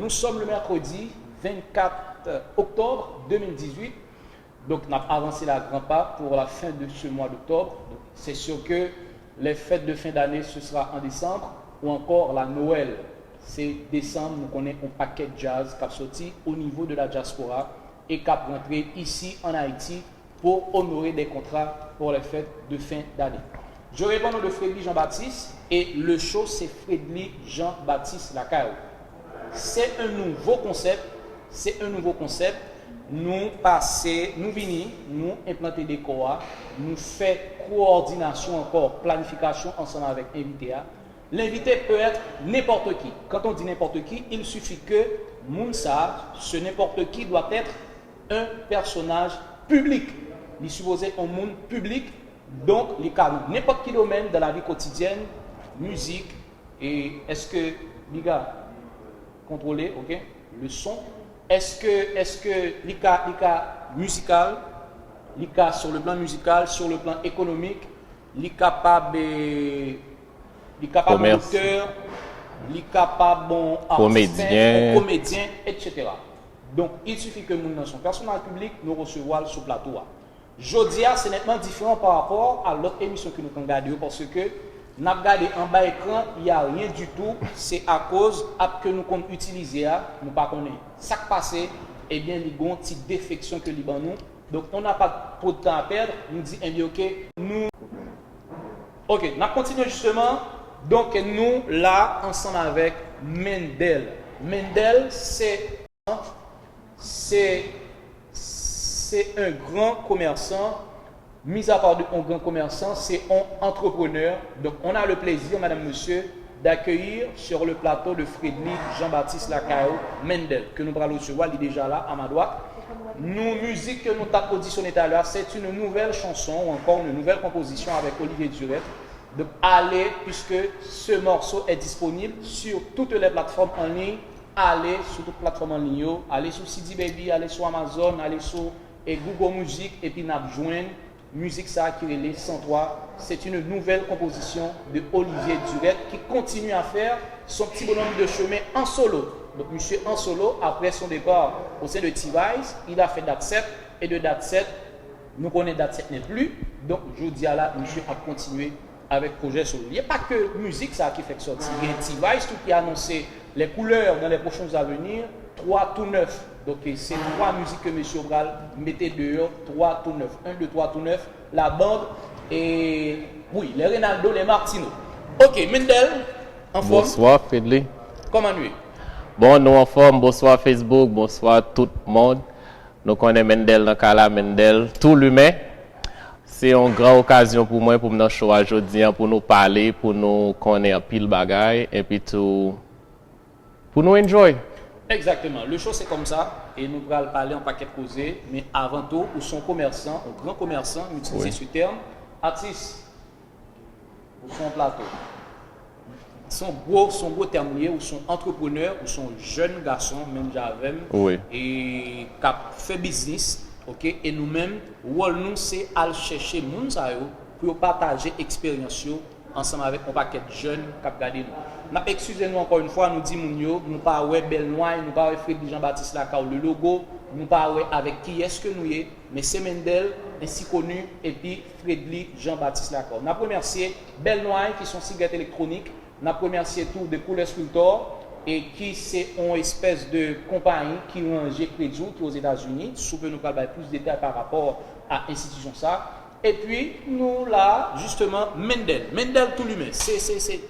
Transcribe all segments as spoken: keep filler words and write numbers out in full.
Nous sommes le mercredi vingt-quatre octobre deux mille dix-huit. Donc, n ap avanse la grand pas pour la fin de ce mois d'octobre. Donc, c'est sûr que les fêtes de fin d'année, ce sera en décembre, ou encore la Noël. Se desanm, nou konnen yon pakèt djaz k ap soti au niveau de la diaspora e k ap rantre isi en Haïti pour honorer des contrats pour les fêtes de fin d'année. Je réponds au nom de Fredly Jean-Baptiste et le show c'est Fredly Jean-Baptiste Lakay. C'est un nouveau concept, c'est un nouveau concept. Nou pase, nou vini, nou enplante dekò a, nou fè kowòdinasyon ankò, planifikasyon ansanm avèk envite a. L'invité peut être n'importe qui. Quand on dit n'importe qui, il suffit que moun sa, ce n'importe qui doit être un personnage public. Li sipoze yon moun piblik, donk li ka nan nenpòt ki domèn dan lavi kotidyèn, mizik, e èske li ka kontwole, ok, le son, èske, èske li ka, li ka mizikal, li ka sur le plan musical, sur le plan économique, li kapab, eh, li kapab Komès. Otè, li kapab bon atis, Komedyen. Bon komedyen, et cetera. Donk, il suffit que moun nan se yon pèsonaj piblik, nou resevwa l sou plato a. Jodi a, se nètman diferan pa rapò a lòt emisyon ke nou konn gade yo, paske n ap gade anba ekran, y a rien du tout, se akoz app ke nou konn itilize a, nou pa konnen sa k pase, ebyen, li gon ti defeksyon ke li ban nou. Donk, on n'a pas trop de temps à perdre, nou di, ebyen, ok, nou Ok, n ap kontinye jisteman. Donk, nou la ansanm avèk Mendel. Mendel, se, se, se un grand commerçant. Mis à part de un grand commerçant, c'est un entrepreneur. Donc, on a le plaisir, madame, monsieur, d'accueillir sur le plateau de Fredly Jean-Baptiste Lakay ou, Mendel, ke nou pral resevwa, li deja la, à ma droite. Nou, mizik ke nou t ap odisyone talè a, c'est une nouvelle chanson ou encore une nouvelle composition avec Olivier Durette. Donc, allez, puisque ce morceau est disponible sur toutes les plateformes en ligne, allez sur toutes plateformes en ligne yo, allez sur C D Baby, allez sur Amazon, allez sur, eh, Google Music, epi n ap jwenn mizik sa a ki rele Sans toi. C'est une nouvelle composition de Olivier Durette qui continue à faire son petit bonhomme de chemin en solo. Donc, monsieur en solo, après son départ au sein de T-Vice, il a fait Date sept, et de Date sept, nou konnen Date sept n'est plus. Donk, jodi a la, misye ap kontinye avèk pwojè solo li. E pa ke mizik sa ki fèk sòti. Gen T-Vice tou ki anonse les couleurs dans les prochains jours à venir, twa tou nèf. Donk, se twa mizik ke mesye yo pral mete deyò, twa tou nèf. Un, deux, trois, tout neuf, la bande, et oui, les Reynaldo, les Martino. Ok, Mendel, anfòm? Bonswa, Fredly. Kòman nou ye? Bon, nou anfòm. Bonswa, Facebook. Bonswa, tout moun. Nou konnen Mendel nan kay la, Mendel tou limen. Se yon gran okazyon pou mwen pou m nan show a jodi a, pou nou pale, pou nou konnen anpil bagay, epi tou pou nou enjoy. Exactement. Le show, c'est comme ça. E nou pral pale yon pakèt koze. Men avan tou, ou se yon komèsan, yon gran komèsan, m itilize ce terme. Atis, ou se yon plato. Se yon gwo, se yon gwo tèm li ye, ou se yon antreprenè, ou se yon jèn gason, menm jan avè m, wi, e k ap fè biznis, ok? E nou menm, wòl nou, se al chèche moun sa yo pou yo pataje eksperyans yo ansanm avèk yon pakèt jèn k ap gade nou. N ap eskize nou ankò yon fwa, nou di moun yo, nou pa wè Bèl Nway, nou pa wè Fredly Jean Baptiste Lakay ou, le logo, nou pa wè avèk kiyès ke nou ye, men se Mendel, ensi koni, epi Fredly Jean Baptiste Lakay ou. N ap remèsye Bèl Nway, ki se yon sigrèt elektwonik, n ap remèsye tou The Coolest Realtor, e ki se yon espès de konpayi ki ranje kredi w, ki Ozetazini. Soupe nou pral bay plis detay pa rapò a enstitisyon sa. Epi, nou la, jisteman, Mendel. Mendel tou limen. Se, se, se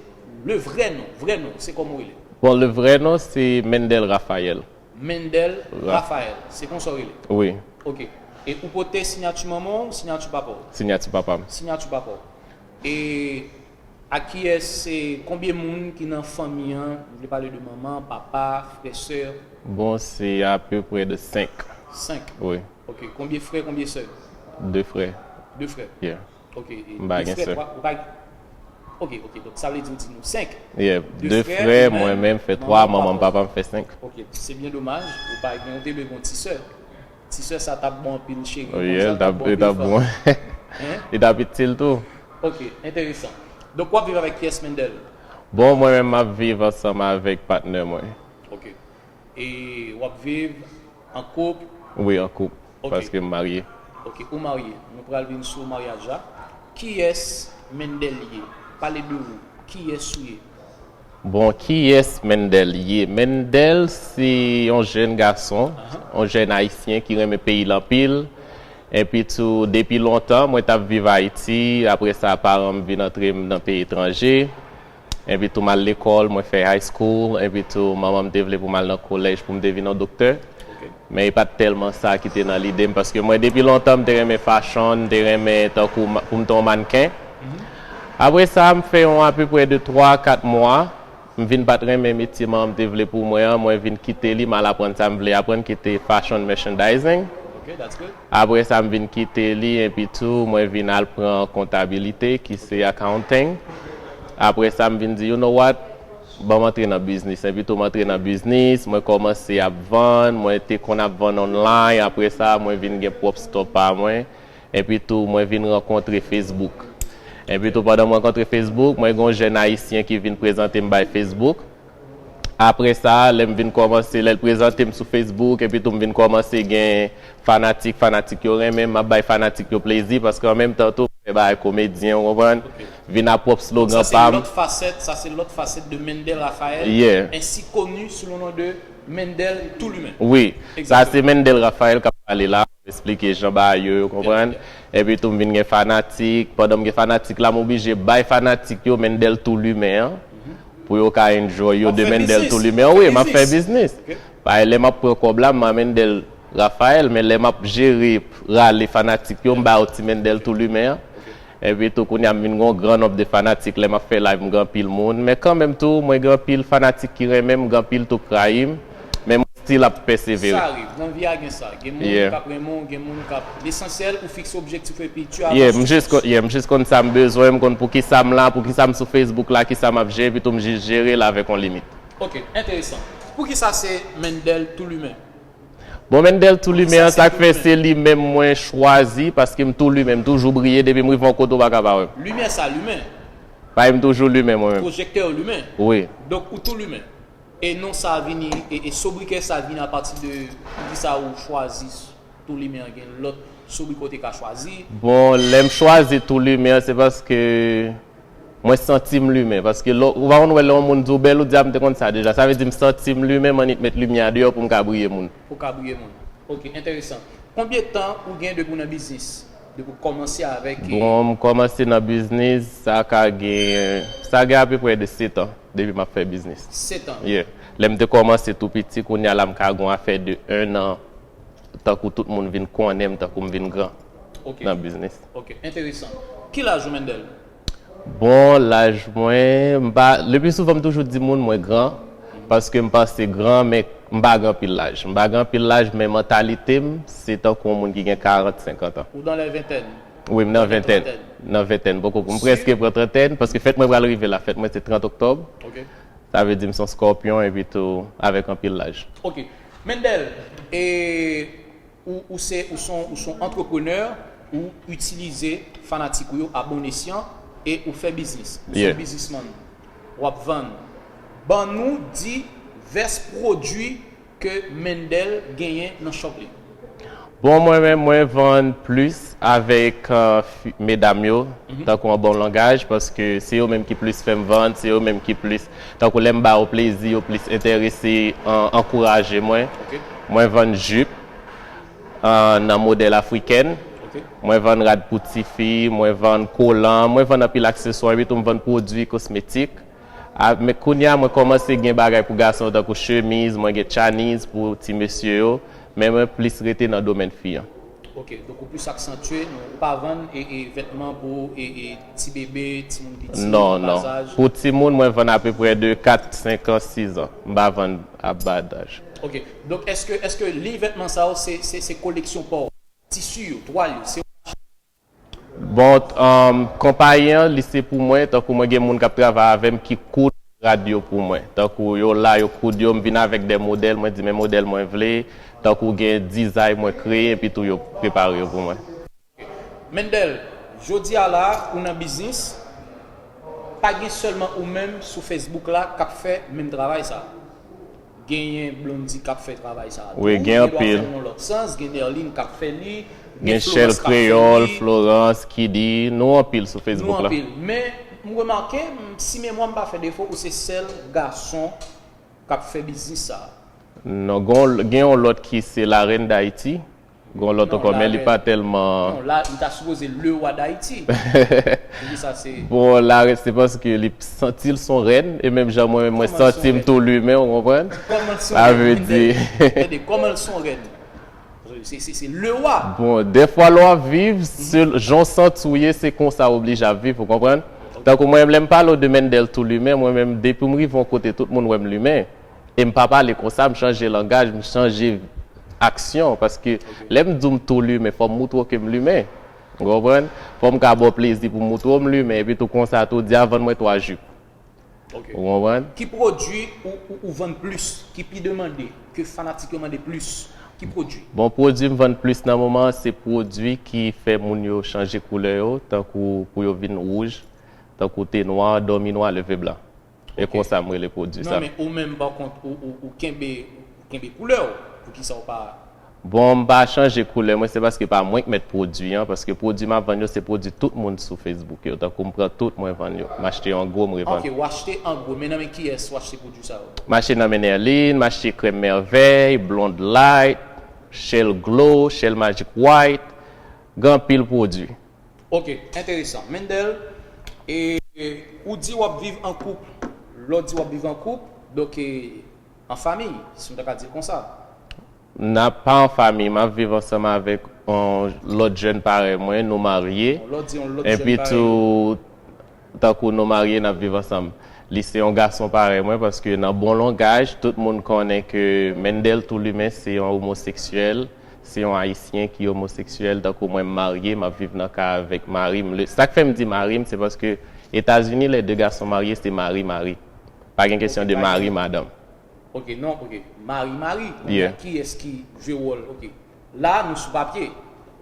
le vrè non. Vrè non, se kòman w rele? Bon, le vrè non, se Mendel Raphaël. Mendel Ra- Raphaël. Se konsa w rele? Wi. Ok. E ou pote siyati manman w, siyati papa w? Siyati papa m. Siyati papa w. E a kiyès, se konbyen moun ki nan fanmi an? Ou vle pale de manman, papa, frè, sè? Bon, se apeprè de senk. Senk? Wi. Ok. Konbyen frè, konbyen sè? De frè. De frè? Yeah. Ok. E m pa gen sè. Ou pa, ok, ok. Donk, sa vle di ou di nou senk. Yeah. De frè, mwen menm fè twa, manman m, papa m fè senk. Ok. Se byen domaj. Ou pa gen, ou te dwe gen yon ti sè. Ti sè sa t ap bon anpil, cheri. Oh, yeah, li t ap bon. Hein? Li t ap itil tou. Ok, enteresan. Donk, w ap viv avèk kiyès, Mendel? Bon, mwen menm, m ap viv ansanm avèk patnè mwen. Ok. E w ap viv an koup? Wi, an koup, Ok. Paske m marye. Ok, ou marye. Nou pral vin sou maryaj la. Kiyès Mendel ye? Pale de ou. Kiyès ou ye? Bon, kiyès Mendel ye? Mendel se yon jèn gason, yon jèn ayisyen ki renmen peyi l anpil. Epi tou, depi lontan, mwen t ap viv Ayiti. Apre sa, paran m vin antre m nan peyi etranje. Epi tou, m al lekòl, mwen fè high school. Epi tou, manman m te vle pou m al nan kolèj pou m te vin yon doktè. Men e pa t tèlman sa ki te nan lide m, paske mwen, depi lontan, m te renmen fashion, m te renmen tankou ma- pou m te yon mannken. Apre sa, m fè yon apeprè de twa, kat mwa. M vin pa t renmen metye manman m te vle pou mwen an, mwen vin kite li, m al aprann sa m vle aprann, ki te fashion merchandising. Ok, that's good. Apre sa, m vin kite li, epi tou, mwen vin al pran kontabilite, ki se accounting. Apre sa, m vin di, you know what? Ban m antre nan biznis. Epi tou, m antre nan biznis, mwen kòmanse ap vann, mwen te konn ap vann online. Apre sa, mwen vin gen pwòp store pa mwen. Epi tou, mwen vin rankontre Facebook. Epi tou, pandan mwen rankontre Facebook, mwen gen yon jèn ayisyen ki vin prezante m bay Facebook. Apre sa, lè m vin kòmanse, lè l prezante m sou Facebook, epi tou m vin kòmanse gen fanatik, fanatik yo renmen m, m ap bay fanatik yo plezi, paske an menm tan tou, m fè bagay komedyen, ou konprann? Vin ap pwòp slogan Sa pa se m. Lòt fasèt, sa se lòt fasèt de Mendel Raphaël, Yeah. Ainsi connu sous le nom de Mendel Toulumen. Wi, sa Exactement. Se Mendel Raphaël k ap pale la, m ap esplike jan bagay yo, yo konprann. Epi tou m vin gen fanatik, pandan m gen fanatik la, m oblije bay fanatik yo Mendel Toulumen an, pou yo ka enjoy yo W ap de fè Mendel biznis. Toulumen. W ap Wi, fè m ap fè biznis. Biznis. Bay lè m ap pran kòb la, m a Mendel Raphaël, men lè m ap jere, rale fanatik yo, m ba yo ti Mendel Toulumen an. Epi tou kounye a m vin gen yon gran nonb de fanatik, lè m ap fè live m gen anpil moun, men kanmenm tou mwen gen anpil fanatik ki renmen m, gen anpil tou k rayi m, men mwen still ap pèsevere. Sa rive, nan vi a gen sa. Gen moun Yeah. k ap renmen w, gen moun k ap. Lesansyèl, ou fikse objektif ou epi tu avances. Yeah, m jis konn, yeah, m jis konn sa m bezwen, m konn poukisa m la, poukisa m sou Facebook la, kisa m ap jere, epi tou m jis jere l avèk yon limit. Ok, enteresan. Poukisa se Mendel Toulumen? Bon, Mendel Toulumen an, Sa se sa k fè Toulumen. Se li menm mwen chwazi, paske m tou limen, m toujou briye, depi m rive yon kote ou pa ka pa wè m. Limyè sa limen, Paske m toujou limen mwen menm. Pwojektè yo limen. Wi. Donk ou tou limen. E non sa a vini, e, e sobrikè sa a vini apati de poukisa ou chwazi tou limen an, gen lòt sobrikè ou te ka chwazi. Bon, lè m chwazi tou limen an, se paske mwen santi m limen. Paske lè, ou pa konn wè lè yon moun di w bèl, ou di a m te konn sa deja. Sa vle di m santi m limen, m annik met limyè a deyò pou m ka briye moun. Pou ka briye moun. Ok, enteresan. Konbyen tan ou gen depi w nan biznis? Depi w kòmanse avèk e, Bon, m kòmanse nan biznis, sa ka gen, sa gen apeprè de sèt an depi m ap fè biznis. Sèt an. Yeah. Lè m te kòmanse tou piti, kounye a la m ka gen yon afè de en an, tankou tout moun vin konnen m, tankou m vin gran Ok. Nan biznis. Ok, enteresan. Ki laj ou, Mendel? Bon, laj mwen, m pa, le pli souvan m toujou di moun mwen gran, paske m panse gran, men m pa gen anpil laj. M pa gen anpil laj, men mantalite m, se tankou yon moun ki gen karant, senkant an. Ou dans les vingtaines? Wi, m nan Trantèn, ventèn. trantèn. Nan ventèn, poko. M prèske pran trantèn, paske fèt mwen pral rive la. Fèt mwen se trant oktòb. Ok. Sa vle di m se yon skòpyon, epi tou avèk anpil laj. Ok. Mendel, e ou, ou se, ou son, ou son antreprenè, ou itilize fanatik ou yo a bon esyan e ou fè biznis. Ou se Yeah. yon biznismann. W ap vann. Ban nou divès pwodui ke Mendel genyen nan shop li. Bon, mwen menm, mwen vann plis avèk, euh, fi- medam yo, tankou an bon langaj, paske se yo menm ki plis fè m vann, se yo menm ki plis, tankou lè m ba yo plezi, yo plis enterese an ankouraje mwen. Ok. Mwen vann jip, euh, nan modèl afrikèn. Ok. Mwen vann rad pou tifi, mwen vann kolan, mwen vann anpil akseswa, epi tou m vann pwodui kosmetik. A, men kounye a, mwen kòmanse gen bagay pou gason, tankou chemiz, mwen gen chaniz pou ti mesye yo, men mwen plis rete nan domèn fi an. Ok, donk ou plis aksantye, non, ou pa vann e, e vètman pou e, e ti bebe, ti moun piti, Non, non. bazaj. Pou timoun, mwen vann apeprè de kat, senk an, sis an. M pa vann a ba daj. Ok, donk èske, èske liy vètman sa yo se, se, se koleksyon pa w? Tisi yo, twal yo, se Bon, um, konpayi an, li se pou mwen, tankou mwen gen moun k ap travay avè m ki koud rad yo pou mwen. Tankou yo la, yo koud yo, m vin avèk de modèl, mwen di men modèl mwen vle, tankou gen dizay mwen kreye, epi tou yo prepare yo pou mwen. Mendel, jodi a la, ou nan biznis, pa gen sèlman ou menm sou Facebook la k ap fè menm travay sa. Genyen Blondy k ap fè travay sa a tou. Wi, gen anpil. Gen dwa fè l nan lòt sans, gen Nerline k ap fè li, gen Shell Kreyòl, Florence, Kidi, nou anpil sou Facebook la. Nou anpil. Men, m remake, m- si memwa m pa fè defo, ou se sèl gason k ap fè biznis sa a. Non, gen yon- gen yon lòt ki se Larèn Dayiti. Gen yon lòt ankò, men li pa tèlman. Non, la, li ta sipoze le wa Dayiti. Poukisa se. Bon, la, se paske li santi l se yon rèn, e menm jan mwen menm, mwen santi m tou limen, ou konprann? Sa vle di. Tande, kòman l se yon rèn? Se, se, se le wa. Bon, dèfwa lè w ap viv, jan w santi w ye, se konsa w oblije ap viv, ou konprann? Tankou mwen menm, lè m pale w de Mendel tou limen, mwen menm, depi m rive yon kote, tout moun wè m limen. E m pa pale konsa, m chanje langaj, m chanje aksyon. Paske lè m di w m tou limen, fò m moutre w ke m limen. Ou konprann? Fò m ka ba w plezi pou m moutre w m limen. Epi tou konsa tou, di a vann mwen twa jip. Ou konprann? Ki pwodui ou, ou, ou vann plis, ki pi demande, ke fanatik yo mande plis? Ki pwodui? Bon, pwodui m vann plis nan moman an, se pwodui ki fè moun yo chanje koulè yo, tankou pou yo vin wouj, tankou te nwa, dòmi nwa, leve blan. E konsa m rele pwodui sa. Non, men ou menm, pa kont, ou, ou, ou kenbe, ou kenbe koulè w. Poukisa w pa. Bon, m pa chanje koulè mwen, se paske pa mwen k mèt pwodui an, paske pwodui m ap vann yo, se pwodui tout moun sou Facebook yo. Tankou m pran tout, mwen vann yo. M achte an gwo, m revann. Ok, w achte an gwo, men nan men kiyès w achte pwodui sa yo? M achte nan men Nerline, m achte Crème Merveille, Blonde Light, Shell Glow, Shell Magic White, gen anpil pwodui. Ok, enteresan. Mendel, e, ou di w ap viv an koup. Lè w di w ap viv an koup, donk, e, an fanmi, si m ta ka di l konsa. N ap pa an fanmi, m ap viv ansanm avèk yon lòt jèn parèy mwen, nou marye. Yon lòt, di yon lòt jèn parèy. Epi tou, tankou nou marye, n ap viv ansanm. Li se yon gason parèy mwen, paske nan bon langaj, tout moun konnen ke Mendel Toulimen se yon omoseksyèl, se yon ayisyen ki omoseksyèl, tankou mwen m marye, m ap viv nan kay avèk mari m. Sa k fè m di mari m, se paske Etazini, lè de gason marye, se mari mari. Pa gen kesyon de mari madanm. Ok, non, ok. Mari mari. Yeah. Kiyès ki jwe wòl? Ok. La, nou sou papye.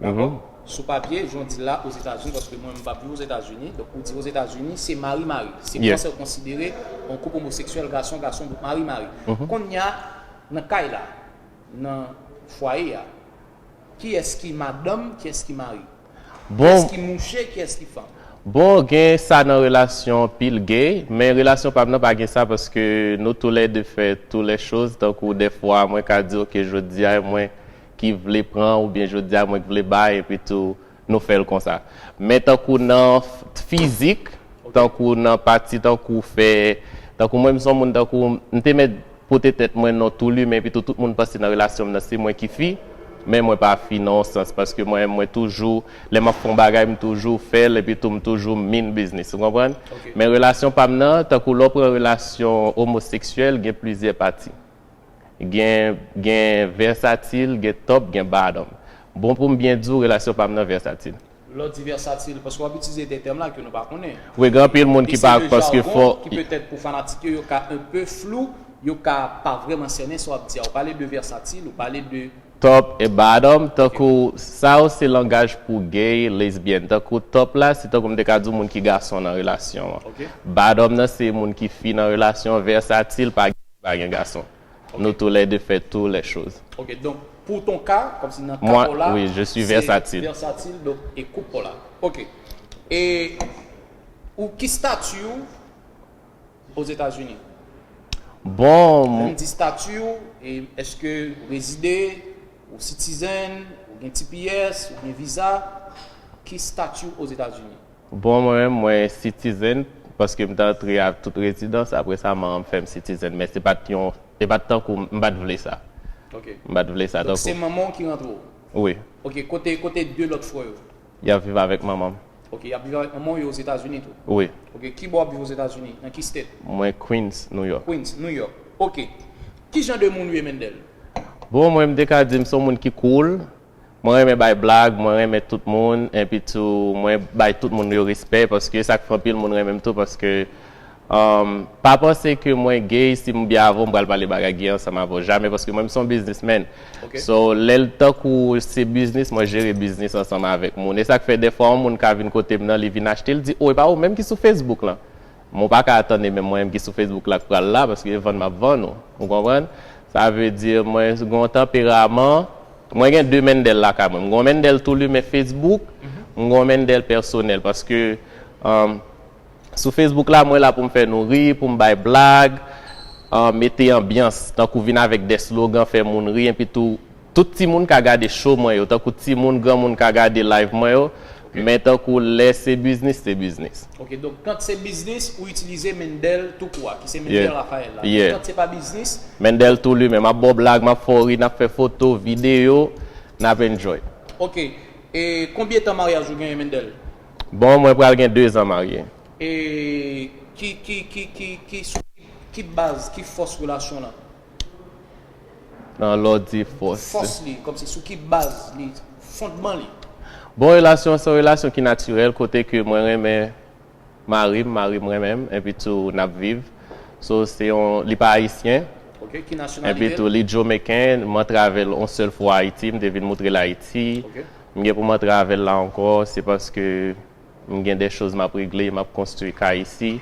Dakò? Sou papye, jan w di la, Ozetazini, paske mwen, m p ap viv Ozetazini. Donk, ou di Ozetazini, se mari mari. Se konsa yo konsidere yon koup omoseksyèl, gason gason, donk mari mari. Kounye a, nan kay la, nan fwaye a, kiyès ki madanm, kiyès ki mari? Kiyès ki mouche, kiyès ki fanm? Bon, gen sa nan relasyon pil gay, men relasyon pa m nan pa gen sa paske nou toulède fè tou lè choz, tankou dèfwa mwen ka di, ok, jodi a mwen ki vle pran oubyen jodi a mwen k vle bay, epi tou nou fè l konsa. Men tankou nan f- fizik, tankou nan pati tankou fè, tankou mwen m se yon moun tankou m te mèt pote tèt mwen non tou limen, epi tou tout moun panse nan relasyon m nan se mwen ki fi, men mwen pa fi nan yon sans, paske mwen menm mwen toujou, lè m ap fè yon bagay, m toujou fè l, epi tou m toujou mean business, ou konprann? Men relasyon pa m nan, tankou lè w pran relasyon omoseksyèl, gen plizyè pati. Gen, gen vèsatil, gen top, gen bottom. Bon, pou m byen di w, relasyon pa m nan vèsatil. Lè w di vèsatil, paske w ap itilize de tèm la ke nou pa konnen. Wi, gen anpil moun ki pa, paske fò. E se de jagon ki petèt pou fanatik yo, yo ka un peu flou, yo ka pa vrèman sènen sa w ap di a. Ou pale de vèsatil, ou pale de. Top e bottom, tankou sa yo se langaj pou gay, lesbyèn. Tankou top la, se tankou m te ka di w moun ki gason nan relasyon an. Bottom nan se moun ki fi nan relasyon, vèsatil, pa, pa gen gason. Nou toulède fè tou lè choz. Ok, donk, pou ton ka, kòmsi nan ka pa w la, se vèsatil, donk, e koup pa w la. Ok. E ou ki stati w Ozetazini? Bon. Lè m di stati w, e èske ou rezide, ou citizen, ou gen T P S, ou gen viza, ki stati w Ozetazini? Bon, mwen menm, mwen citizen, paske m t antre ak tout rezidans, apre sa, manman m fè m citizen, men se pa t yon, se pa t tankou, m pa t vle sa. Ok. M pa t vle sa tankou. Donk, se manman w ki rantre w? Wi. Ok, kote, kote de lòt frè yo? Y ap viv avèk manman m. Ok, y ap viv avèk manman w, yo Ozetazini tou? Wi. Ok, ki bò w ap viv Ozetazini? Nan ki state? Mwen Queens, New York. Queens, New York. Ok. Ki jan de moun ou ye, Mendel? Bon, mwen, m te ka di m se yon moun ki cool. Mwen renmen bay blag, mwen renmen tout moun, epi tou mwen bay tout moun yo respè, paske sa k fè anpil moun renmen m tou, paske, um, pa panse ke mwen gay, si m byen avè w, m pral pale bagay gay ansanm avè w, jamè, paske mwen m se yon businessman. So, lè l tankou se biznis, mwen jere biznis ansanm avèk moun. E sa k fè dèfwa yon moun ka vin kote m nan, li vin achte, l di, o, e pa ou menm ki sou Facebook lan? Men w pa ka atann e menm mwen menm ki sou Facebook la k pral la, paske e vann m ap vann ou. Ou konprann? Sa vle di, mwen gen yon tanperaman, mwen gen de Mendel lakay mwen. Mwen gen yon Mendel tou limen Facebook, mwen gen yon Mendel pèsonèl, paske, um, sou Facebook la, mwen la pou m fè nou ri, pou m bay blag, um, mete anbyans, tankou vin avèk de slogan, fè moun ri, epi tou, tout timoun ka gade show mwen yo, tankou timoun, granmoun ka gade live mwen yo, men tankou lè se biznis, se biznis. Ok, donk kan se biznis, ou itilize Mendel tou kou a, ki se Mendel Raphael la. Yeah. Kan se pa biznis, Mendel tou limen, m ap ba w blag, m ap fè w ri, n ap fè foto, videyo, n ap enjoy. Ok, e konbyen tan maryaj ou genyen, Mendel? Bon, mwen pral gen de zan marye. E ki, ki, ki, ki, ki, ki, sou ki baz, ki fòs relasyon lan? Nan lè w di fòs. Fòs li, kòmsi sou ki baz li, fondman li. Bon, relasyon se yon relasyon ki natirèl, kote ke mwen renmen mari m, mari m renmen m, epi tou n ap viv. So, se yon, li pa ayisyen, Ok, ki nasyonalite? Epi tou li Jamaican, mwen antre avè l yon sèl fwa Ayiti, m te vin moutre l Ayiti. Ok. M gen pou m antre avè l la ankò, se paske m gen de choz m ap regle, m ap konstwi kay isi.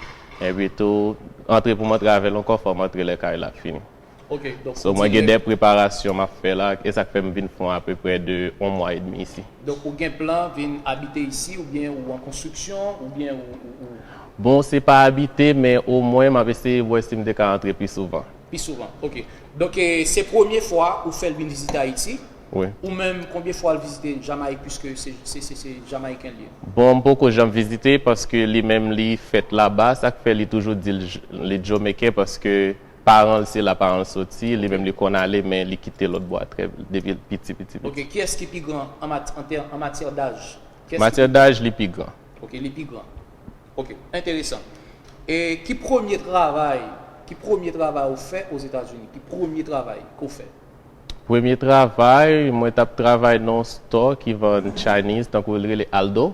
Epi tou, antre pou m antre avè l ankò, fò m antre lè kay la fini. Ok, donk So, mwen gen de preparasyon m ap fè la, e sa k fè m vin fè apeprè de yon mwa edmi isi. Donk ou gen plan vin abite isi, oubyen ou an konstriksyon, oubyen ou, ou, ou Bon, se pa abite, men omwen m ap eseye wè si m te ka antre pi souvan. Pi souvan, ok. Donk e, se premye fwa ou fè l vin vizite Ayiti? Wi. Ou menm, konbyen fwa l vizite Jamayik, piske se, se, se, se Jamayiken li ye? Bon, m poko janm vizite paske li menm li fèt laba, sa k fè li toujou di l j- li Jamaican paske paran l se la paran l soti, li menm li konn ale, men li kite lòt bò a trè depi l piti, piti, piti. Ok, kiyès ki pi gran an, mat, an, tè- an matyè daj? Kiyès ki Matyè daj li pi gran. Ok, li pi gran. Ok, enteresan. E ki premye travay, ki premye travay ou fè Ozetazini? Ki premye travay ke w fè? Premye travay, mwen t ap travay nan yon store ki vann Chinese, tankou l rele Aldo.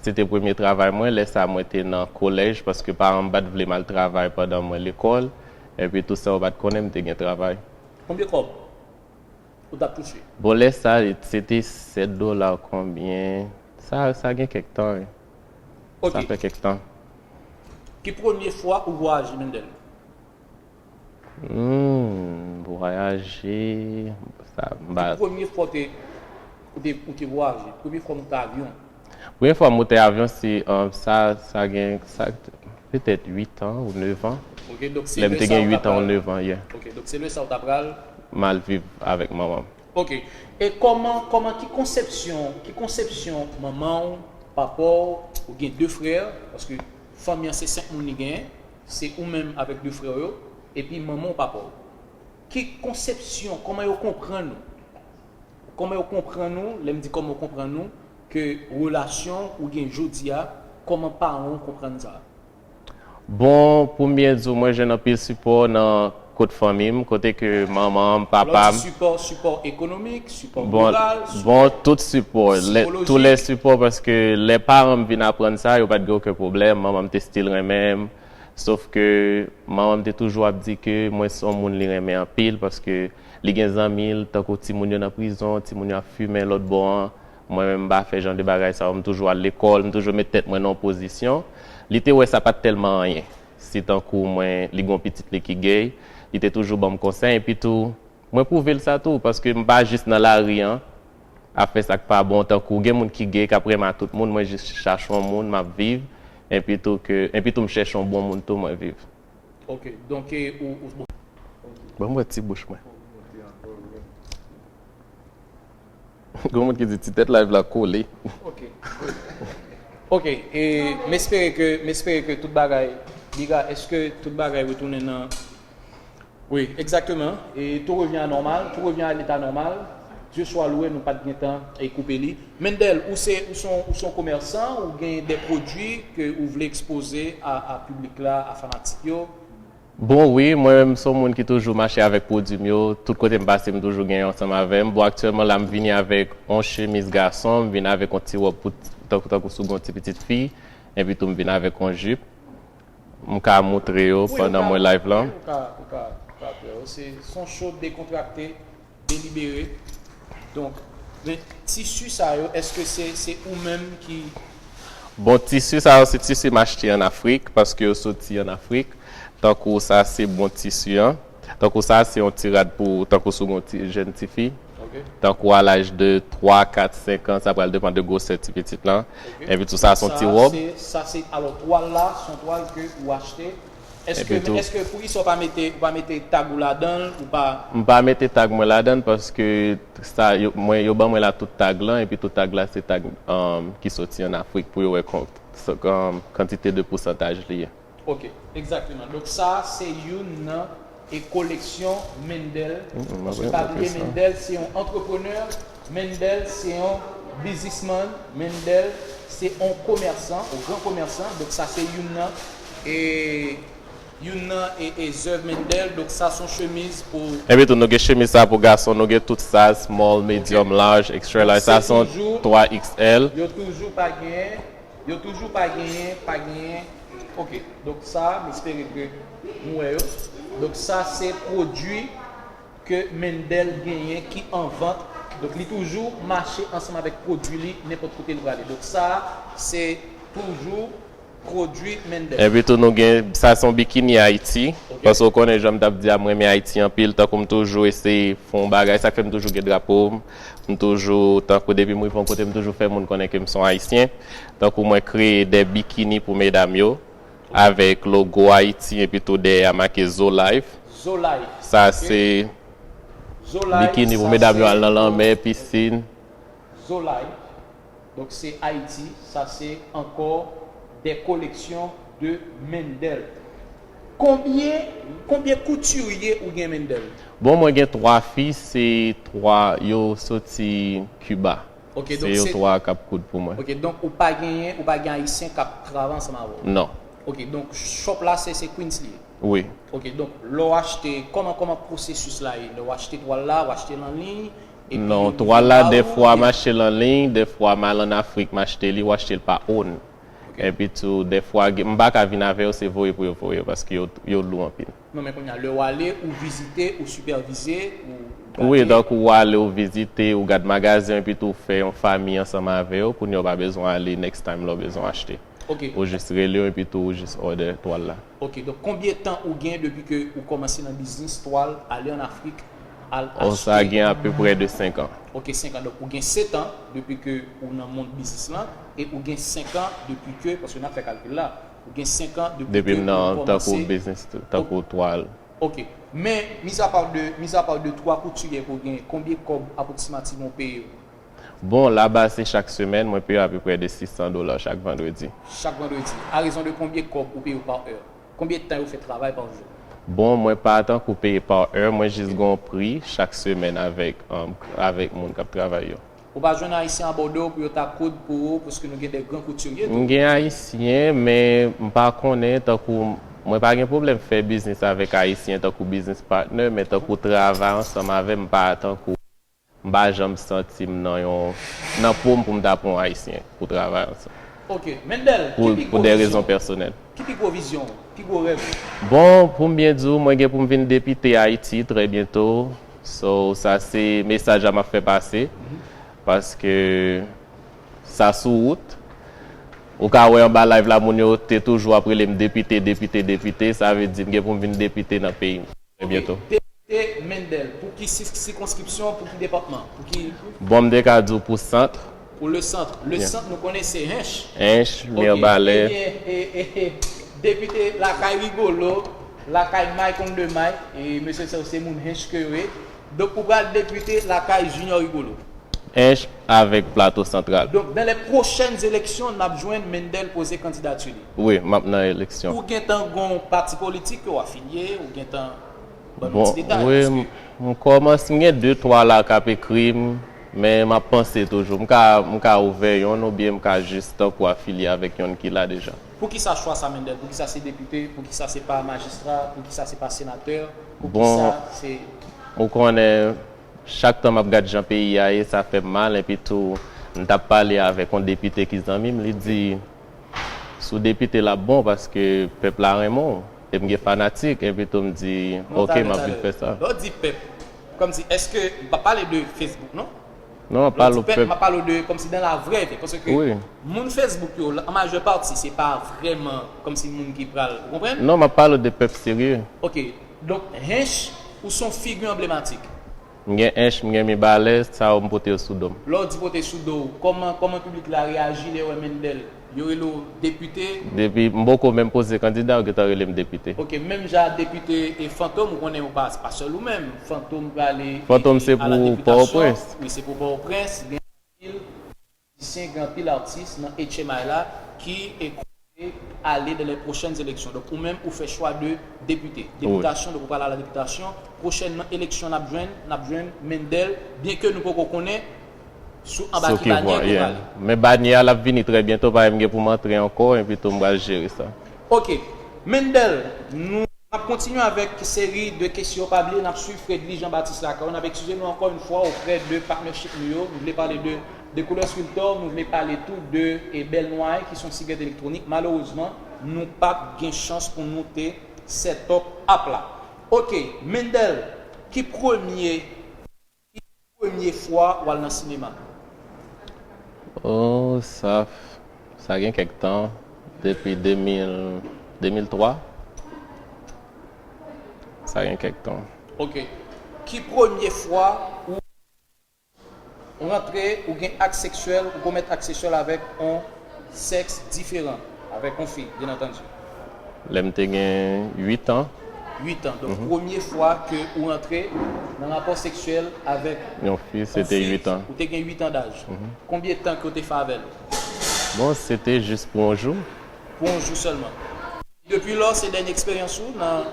Se te premye travay mwen, lè sa mwen te nan kolèj, paske paran m pa t vle m al travay pandan mwen lekòl, epi tou sa yo pa t konnen m te gen travay. Konbyen kòb ou t ap touche? Bon, lè sa, se te sèt dola konbyen, sa, sa gen kèk tan, wi. Ok. Sa fè kèk tan. Ki premye fwa ou vwayaje, Mendel? Hmm, vwayaje, sa, m pa Ki premye fwa ou te, ou te, ou te vwayaje? Premye fwa ou monte avyon? Premye fwa m monte avyon, se, um, sa, sa gen, sa, petèt uit an ou nèf an. Ok, donk se Lè m lè te sa gen ou uit an ou pral- nèf an, yeah. Ok, donk se lè sa ou ta pral M al viv avèk manman m. Ok. E kòman, kòman, ki konsepsyon, ki konsepsyon manman w, papa w, ou gen de frè, paske fanmi an se senk moun li genyen, se ou menm avèk de frè w yo, epi manman w, papa w. Ki konsepsyon, kòman yo konprann ou? Kòman yo konprann ou, lè m di kòman yo konprann ou, ke relasyon ou gen jodi a, kòman paran w konprann sa? Bon, pou m byen di w, mwen jwenn anpil sipò nan kot fanmi m, kote ke manman m, papa m. Sipò, sipò ekonomik, sipò Bon, moral, bon, tout sipò, lè, psikolojik. Tout lè sipò, paske lè paran m vin aprann sa, yo pa t gen okenn pwoblèm, manman m te still renmen m. Sof ke manman m te toujou ap di ke mwen se yon moun li renmen anpil, paske li gen zanmi l, tankou timoun yo nan prizon, timoun yo ap fimen lòt bò an. Mwen menm, m pa fè jan de bagay sa yo, m toujou al lekòl, m toujou met tèt mwen nan yon pozisyon. Li te wè sa pa t tèlman anyen. Si tankou mwen, li gen yon pitit li ki gay, li te toujou ban m konsèy, epi tou, mwen pwouve l sa tou, paske m pa jis nan lari an, ap fè sa k pa bon, tankou gen moun ki gay, k ap renmen a tout moun, mwen jis chache yon moun, m ap viv, epi tou ke, epi tou m chèche yon bon moun tou, mwen viv. Ok, donk, e, ou, ou, Ban m wè ti bouch mwen. Gon moun ki di ti tèt live la kole. Ok. Ok, e m espere ke, m espere ke tout bagay, Biga, èske tout bagay retounen nan... Wi, egzakteman. E tout revyen a nòmal, tout revyen a leta nòmal. Dye swa lwe, nou pa t gen tan e koupe li. Mendel, ou se, ou se yon, ou se yon komèsan, ou gen de pwodui ke ou vle ekspoze a, a piblik la, a fanatik yo? Bon, wi, mwen menm, se yon moun ki toujou mache avèk pwodui m yo. Tout kote m pase, m toujou gen yo ansanm avè m. Bon, aktyèlman, la, m vini avèk yon chemiz gason, m vin avèk yon ti wòb pou, tankou, tankou si w gen yon ti pitit fi, epi tou m vin avèk yon jip. M ka moutre yo pandan mwen live lan. Ou ka, ou ka, ou ka fè yo. Se, se yon show dekontrakte, delibere. Donk, men tisi sa yo, èske se, se ou menm ki... Bon, tisi sa yo, se tisi m achte ann Afrik, paske yo soti ann Afrik. Tankou sa, se bon tisi an. Tankou sa, se yon ti rad pou, tankou si w gen yon ti, jèn tifi. Ok. Tankou a laj de twa, kat, senk an, sa pral depann de gwosè ti pitit lan. Ok. Epi tou sa, se yon ti Sa, wòb. se- Sa se, alò, twal la, se yon twal ke ou achte. Èske, Epi tou- èske pou kisa ou pa mete, ou pa mete tag ou ladan l, ou pa. M pa mete tag mwen ladan l paske sa, yo, mwen, yo ban mwen la tout tag lan, epi tout tag la se tag um, ki soti an Afrik pou yo wè kon, sa, um, kantite de pousantaj li ye. Ok, egzakteman. Donk sa, se youn nan e koleksyon Mendel. Mm, Paske mwen pa vle bliye montre sa. Mendel se yon antreprenè, Mendel se yon biznismann, Mendel se yon komèsan, yon gran komèsan. Donk sa se youn nan e youn nan e, e zèv Mendel. Donk sa se yon chemiz pou Epi tou, nou gen chemiz sa pou gason, nou gen tout size, small, medium, large, extra large. Sa se yon twa X L. Yo toujou pa genyen, yo toujou pa genyen, pa genyen. Ok, donk sa, m espere ke nou wè yo. Donk sa se pwodui ke Mendel genyen ki an vant. Donk li toujou mache ansanm avèk pwodui li nenpòt kote l prale. Donk sa se toujou pwodui Mendel. Epi tou nou gen, sa se yon bikini Ayiti. Ok. Paske w konnen jan m t ap di a, m renmen Ayiti anpil. Tankou m toujou eseye fè yon bagay, sa k fè m toujou gen drapo m. M toujou, tankou depi m rive yon kote, m toujou fè moun konnen ke m se yon Ayisyen. Tankou mwen kreye de bikini pou medam yo, avèk logo Ayiti, epi tou dèyè a make Zo Life. Zo Life. Sa Ok. se Zo Life, bikini pou sa medam yo se al nan lanmè, pisin. Zo Life. Donk se Ayiti, sa se ankò de koleksyon de Mendel. Konbyen, konbyen koutirye ou gen Mendel? Bon, mwen gen twa fi, se twa, yo soti Kiba. Ok, Se donk yo se twa k ap koud pou mwen. Ok, donk ou pa genyen, ou pa gen Ayisyen k ap travay ansanm avè w? Non. Ok, donk shop la se, se Queens li ye? Wi. Ok, donk lè w achte, kòman, kòman pwosesis la ye? Lè w achte twal la, w achte l an liy? Epi Non, yo livre twal la, ba ou, dèfwa oubyen- m achte l an liy, dèfwa m al an Afrik, m achte li, w achte l pa own. Ok. Epi tou, dèfwa, gen- m pa ka vin avè yo, se voye pou yo voye, paske yo, yo lou anpil. Non, men kounye a, lè w ale, ou vizite, ou sipèvize, ou gade. Wi, donk ou ale, ou vizite, ou gad magazen, epi tou ou fè yon fami ansanm avè yo, kounye a ou pa bezwen ale next time lè w bezwen achte. Ok. Ou jis rele yo, epi tou ou jis order twal la. Ok, donk konbyen tan ou gen depi ke ou kòmanse nan biznis twal, ale an Afrik, al O, sa achte? Gen apeprè de senk an. Ok, senk an. Donk ou gen sèt an depi ke ou nan mond biznis lan, e ou gen senk an depi ke, paske n ap fè kalkil la, ou gen senk an depi Depi ke m ou nan tankou kòmanse. biznis, tankou twal. Ok, men mizapa de, mizapa de twa koutiyè ke w gen, konbyen kòb apwoksimativman w peye yo? Bon, laba se chak semèn, mwen peye apeprè de sis san dola chak vandredi. Chak vandredi. A rezon de konbyen kòb ou peye yo pa è? Konbyen tan yo fè travay pa jou? Bon, mwen pa tankou peye pa è, mwen jis gon pri chak semèn avèk, um, avèk moun k ap travay yo. Ou pa jwenn Ayisyen abòde w pou yo ta koud pou ou, paske nou gen de gran koutirye tou. M gen Ayisyen, men m pa konnen, tankou mwen pa gen pwoblèm fè biznis avèk Ayisyen tankou biznis partner, men tankou travay ansanm avè m, m pa tankou, m pa janm santi m nan yon, nan po m pou m ta pran yon Ayisyen pou travay ansanm. Ok, Mendel, Pou, ki pi pou gwo de vizyon rezon w? Pèsonèl. Ki pi gwo vizyon w? Pi gwo rèv ou? Bon, pou m byen di w, mwen gen pou m vin depite Ayiti trè byento. So, sa se mesaj la m ap fè pase. Paske sa sou wout. Ou ka wè anba live la, moun yo te toujou ap rele m depite, depite, depite. Sa vle di m gen pou m vin depite nan peyi m. Trè byento. Depite Mendel, pou ki si- sikonskripsyon, pou ki depatman? Pou ki Bon, m te ka di w pou sant. Pou le sant. Le Yeah. Sant, nou konnen se Hench. Hench, Ok, Mirebalais. Ebyen, e, e, e, depite lakay Rigolo, lakay Mike on the Mike, e mesye sa yo se moun Hench ke yo ye. Donk, ou pral depite lakay Junior Rigolo. Hench avèk Plato Santral. Donk, dans les prochaines élections, n ap jwenn Mendel poze kandidati li. Wi, m ap nan eleksyon. Ou gentan gon pati politik ke w afilye, ou gentan ban nou Bon, ti detay, wi, paske m, m kòmanse, m gen de twa la k ap ekri m, men m ap panse toujou. M ka, m ka ouvè yonn oubyen m ka jis tankou afilye avèk yonn ki la deja. Poukisa chwa sa, Mendel? Poukisa se depite? Poukisa se pa majistra? Poukisa se pa senatè? Bon, Poukisa se ou konnen, chak tan m ap gad jan peyi a ye, sa fè m mal, epi tou, m t ap pale avèk yon depite ki zanmi m, li di, si w depite l ap bon, paske pèp la renmen w, e m gen fanatik, epi tou m di, Non, ok, talè, m ap talè. vin fè sa. Lè w di pèp, kòmsi, èske, m pa pale de Facebook, non? Non, m ap Lè w pale di w pèp, pèp. M ap pale w de, kòmsi, dans la vraie vie, paske Wi. moun Facebook yo, la, an majè pati, se pa vrèman, kòmsi, moun ki pral, ou konprann? Non, m ap pale w de pèp serye. Ok, Donk, hench ou se yon figi anblematik. M gen hench, m gen mibalè, sa yo m pote yo sou do m. Lè w di pote sou do w, kòman, kòman piblik la reyaji lè yo wè Mendel? Yo rele w depite? Depi m poko menm poze kandida, yo gentan rele m depite. Ok, menm jan depite e Fantom, ou konnen ou pa, pa sèl ou menm. Fantom prale Fantom se pou Pòtoprens. Wi, se pou Pòtoprens. Gen anpil mizisyen, gen anpil atis nan H M I la ki e konte ale dans les prochaines élections. Donk, ou menm, ou fè chwa de depite. Depitasyon, donk ou prale a la depitasyon. Pwochènman, eleksyon n ap jwenn, n ap jwenn Mendel, byen ke nou poko konnen sou anba ki banyè ke w prale. Men banyè a l ap vini trè byento, paske m gen pou m antre ankò, epi tou m pral jere sa. Ok. Mendel, nou ap kontinye avèk seri de kesyon. Pa bliye, n ap swiv Fredly Jean Baptiste Lacaille. N ap eskize nou ankò yon fwa oprè de partnership nou yo. Nou vle pale de, de Couleurs Realtor, nou vle pale tou de e Bèl Nway ki se yon sigèt elektwonik. Malerezman, nou pa t gen chans pou nou te set up app la. Ok, Mendel, ki premye, ki premye fwa w al nan sinema? Oh, sa, sa gen kèk tan, depi de mil, de mil twa. Sa gen kèk tan. Ok. Ki premye fwa ou rantre, ou gen ak seksyèl, ou komèt ak seksyèl avèk yon sèks diferan, avèk yon fi, byen antandi? Lè m te gen uit an. Uit an. Donk, premye fwa ke ou rantre nan rapò seksyèl avèk yon fi, se te uit an. Ou te gen uit an daj. Konbyen tan ke w te fè avè l? Bon, se te jis pou yon jou. Pou yon jou sèlman. Depi lò, se dènye eksperyans ou nan...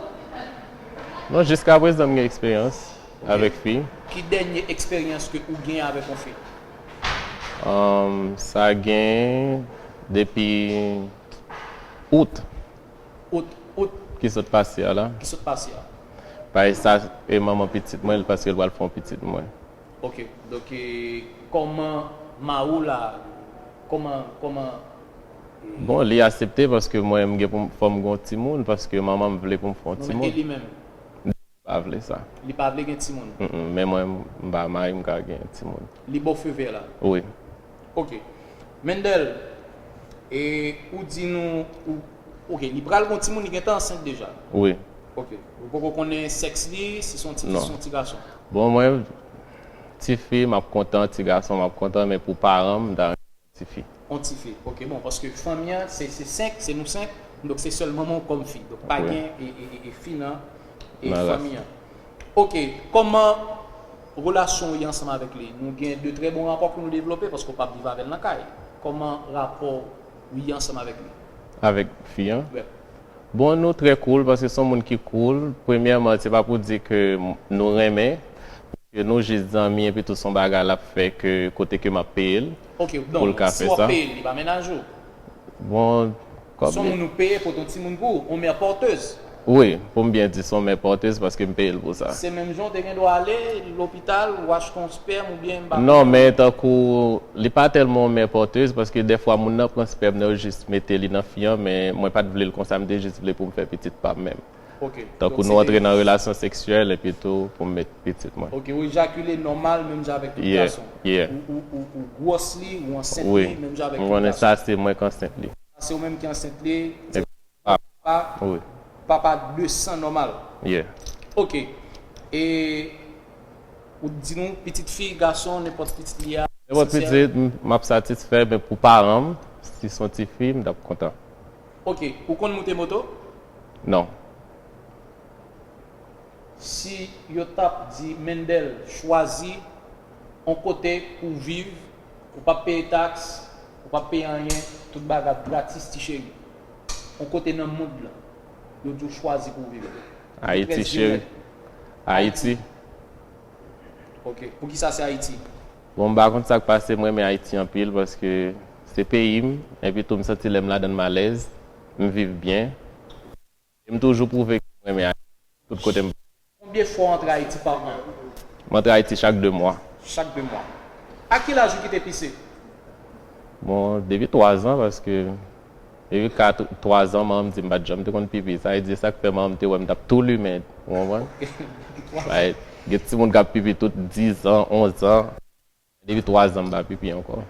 Non, jiska prezan m gen eksperyans avèk fi. Ki dènye eksperyans ke ou gen avèk yon fi? Sa gen depi out. Out, out. Ki sot pase a la. Ki sot pase a. Paske sa e manman pitit mwen, paske l pral fè yon pitit mwen. Ok, donk, e, kòman mari w la, kòman, kòman... Bon, li aksepte paske mwen, m gen pou m, fò m gen yon timoun, paske manman m vle pou m fè yon timoun. Non, men e li menm? Li pa vle sa. Li pa vle gen timoun? Mm, mm, men mwen, m pa mari, m ka gen timoun. Li ba w feu vert la? Wi. Ok. Mendel, e ou di nou, ou, ok, li pral gen yon timoun, li gentan ansent deja? Wi. Ok. Ou poko konnen sèks li, si se yon ti fi, si se yon ti gason? Bon, mwen, tifi, m ap kontan, ti gason, m ap kontan, men pou paran m, m ta renmen tifi. Yon tifi. Ok, bon, paske fanmi an, se, se senk, se nou senk, donk se sèl manman w kòm fi. Donk pa gen e, e, e, e fi nan e fanmi an. Ok, kòman relasyon w ye ansanm avèk li? Nou gen de trè bon rapò pou nou devlope, paske w p ap viv avè l nan kay. Kòman rapò w ye ansanm avèk li? Avèk fi an? Bon, nou trè cool, paske se yon moun ki cool. Premyèman, se pa pou di ke m, nou renmen, paske nou jis zanmi, epi tou se yon bagay l ap fè ke kote ke m ap peye l pou l ka fè sa. Ok, donk, si w ap peye l, li pa mennaj ou? Bon, kòm... Se yon moun ou peye, pote yon timoun pou ou, yon mè pòtez. Wi, pou m byen di, se yon mè pòtez, paske m peye l pou sa. Se menm jan w te gen dwa ale lopital, ou achte yon spèm, oubyen m pa konnen. Non, men tankou, li pa tèlman yon mè pòtez, paske dèfwa moun nan pran spèm nan, yo jis mete li nan fi an, men mwen pa t vle l konsa, m te jis vle pou m fè pitit pa m menm. Ok. Tankou nou antre nan relasyon seksyèl, epi tou, pou m met pitit mwen. Ok, ou ejakile nòmal, menm jan avèk tout gason. Yeah. Ou, ou, ou, ou gwòs li, ou ansent li, menm jan avèk tout gason. Wi, m konnen sa, se mwen k ansent li. Se ou menm ki ansent li, se papa, papa de san nòmal. Yeah. Ok. E ou di nou, pitit fi, gason, nenpòt pitit li a, nenpòt pitit, m, m ap satisfè, men pou paran m, si se yon tifi, m t ap kontan. Ok. Ou konn moute moto? Non. Si yo t ap di Mendel, chwazi yon kote pou w viv, ou p ap peye taks, ou p ap peye anyen, tout bagay ap gratis, ti cheri. Yon kote nan mond lan, yo di w chwazi pou w viv. Ayiti, cheri. Ayiti. Ok. Poukisa se Ayiti? Bon, m pa konn sa k pase, m renmen Ayiti anpil paske se peyi m, epi tou m santi lè m ladan l m alèz, m viv byen. E m toujou pwouve ke m renmen Ayiti, tout kote m pase. Konbyen fwa w antre Ayiti pa an? M antre Ayiti chak de mwa. Chak de mwa. A ki laj ou kite pise? Bon, depi twa zan, paske depi kat, twa zan, manman m di m pa t janm te konn pipi. Sa vle di, sa k fè manman m te wè m t ap tou limen, ou konprann? Like, gen timoun k ap pipi tout diz an, onz an. Depi twa zan m pa pipi ankò.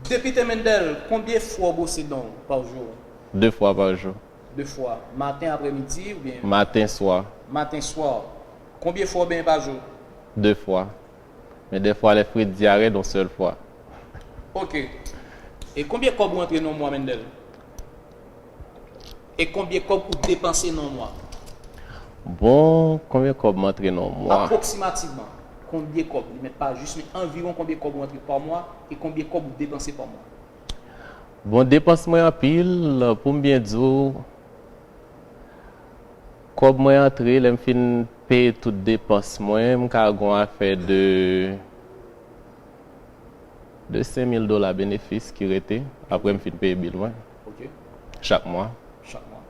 Depite Mendel, konbyen fwa w bwose dan w pa jou? De fwa pa jou. De fwa. Maten, aprèmidi oubyen? Maten, swa. Maten, swa. Konbyen fwa w benyen pa jou? De fwa. Men dèfwa lè fredi a rèd, yon sèl fwa. Ok. E konbyen kòb ou antre nan yon mwa, Mendel? E konbyen kòb ou depanse nan yon mwa? Bon, konbyen kòb m antre nan yon mwa? Apwoksimativman, konbyen kòb, li mèt pa jis, men anviwon konbyen kòb ou antre pa mwa e konbyen kòb ou depanse pa mwa? Bon, depans mwen anpil, pou m byen di w, kòb mwen antre, lè m fin peye tout depans mwen, m ka gen yon afè de, de senk mil dola benefis ki rete, apre m fin peye bil mwen. Ok. Chak mwa. Chak mwa.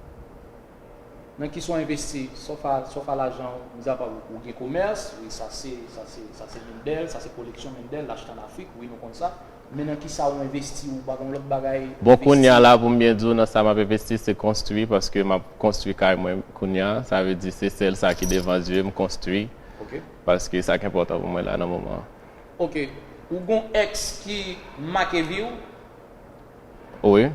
Nan kisa w envesti? Sa w fè, sa w fè lajan w, mizapa ou, ou gen komès, wi, sa se, sa se, sa se Mendel, sa se koleksyon Mendel, l achte ann Afrik, wi, nou konn sa. Men nan kisa ou envesti, ou pa gen lòt bagay? Bon, kounye a la, pou m byen di w, nan sa m ap envesti, se konstwi, paske m ap konstwi kay mwen kounye a. Sa vle di, se sèl sa ki devan zye m, konstwi. Ok. Paske sa k enpòtan pou mwen la, nan moman an. Ok. Ou gon ex ki make vi w? Wi.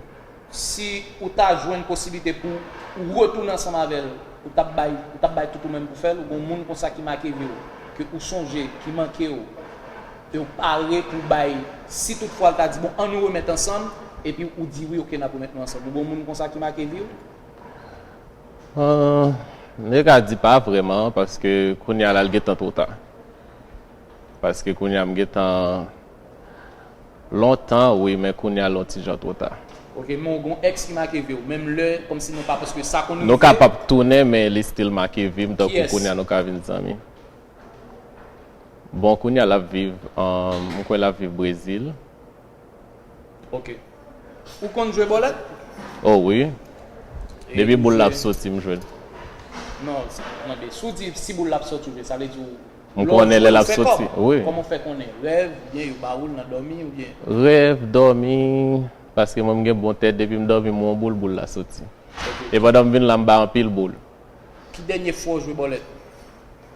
Si ou ta jwenn posiblite pou ou retounen ansanm avè l, ou t ap bay, ou t ap bay tout ou menm pou fè l, ou gon moun konsa ki make vi w, ke ou sonje, ki manke w, e ou pare pou bay, si toutfwa l ta di, bon, ann nou remèt ansanm, epi ou di, wi, ok, n ap remèt nou ansanm. Ou gon moun konsa ki make vi w? Ahn, m te ka di pa vrèman, paske kounye a la, l gentan twò ta. Paske kounye a m gentan lontan, wi, men kounye a l yon ti jan twò ta. Ok, men w gon ex ki make vi w, menm lè, kòmsi nou pa, paske sa konn rive. Nou kapab tounen, men li still make vi m, tankou kounye a nou ka vin zanmi. Bon, kounye a l ap viv, um, m kwè l ap viv Brezil. Ok. Ou konn jwe bòlèt? Oh wi. Depi boul la ap soti, m jwe l. Non, mande, si w di si boul la ap soti, ou jwe, sa vle di w. M konnen lè l ap soti, wi. Kòman w fè konnen? Rèv, oubyen yo ba ou l nan dòmi, oubyen? Rèv, dòmi, paske mwen m gen bon tèt, depi m dòmi, m wè yon boul, boul la soti. E pandan m vin la, m bay anpil boul. Ki dènye fwa w jwe bòlèt?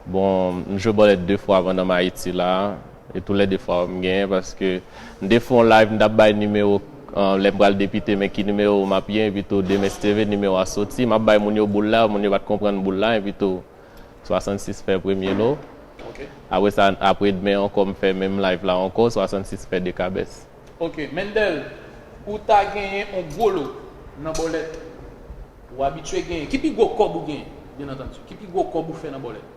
Bon, m jwe bòlèt de fwa pandan m Ayiti la, e toulède fwa yo m genyen, paske m te fè yon live, m t ap bay nimewo, lè m pral depite, men ki nimewo m ap ye, epi tou demen si Dye vle, nimewo a soti, m ap bay moun yo boul la, moun yo pa t konprann boul la, epi tou swasannsis fè premye lo. Apre sa, apre demen ankò, m fè menm live la ankò, swasannsis fè de kabès. Ok, Mendel, ou ta genyen yon gwo lo nan bòlèt ou abitye genyen, ki pi gwo kòb ou genyen, byen antandi, ki pi gwo kòb ou fè nan bòlèt?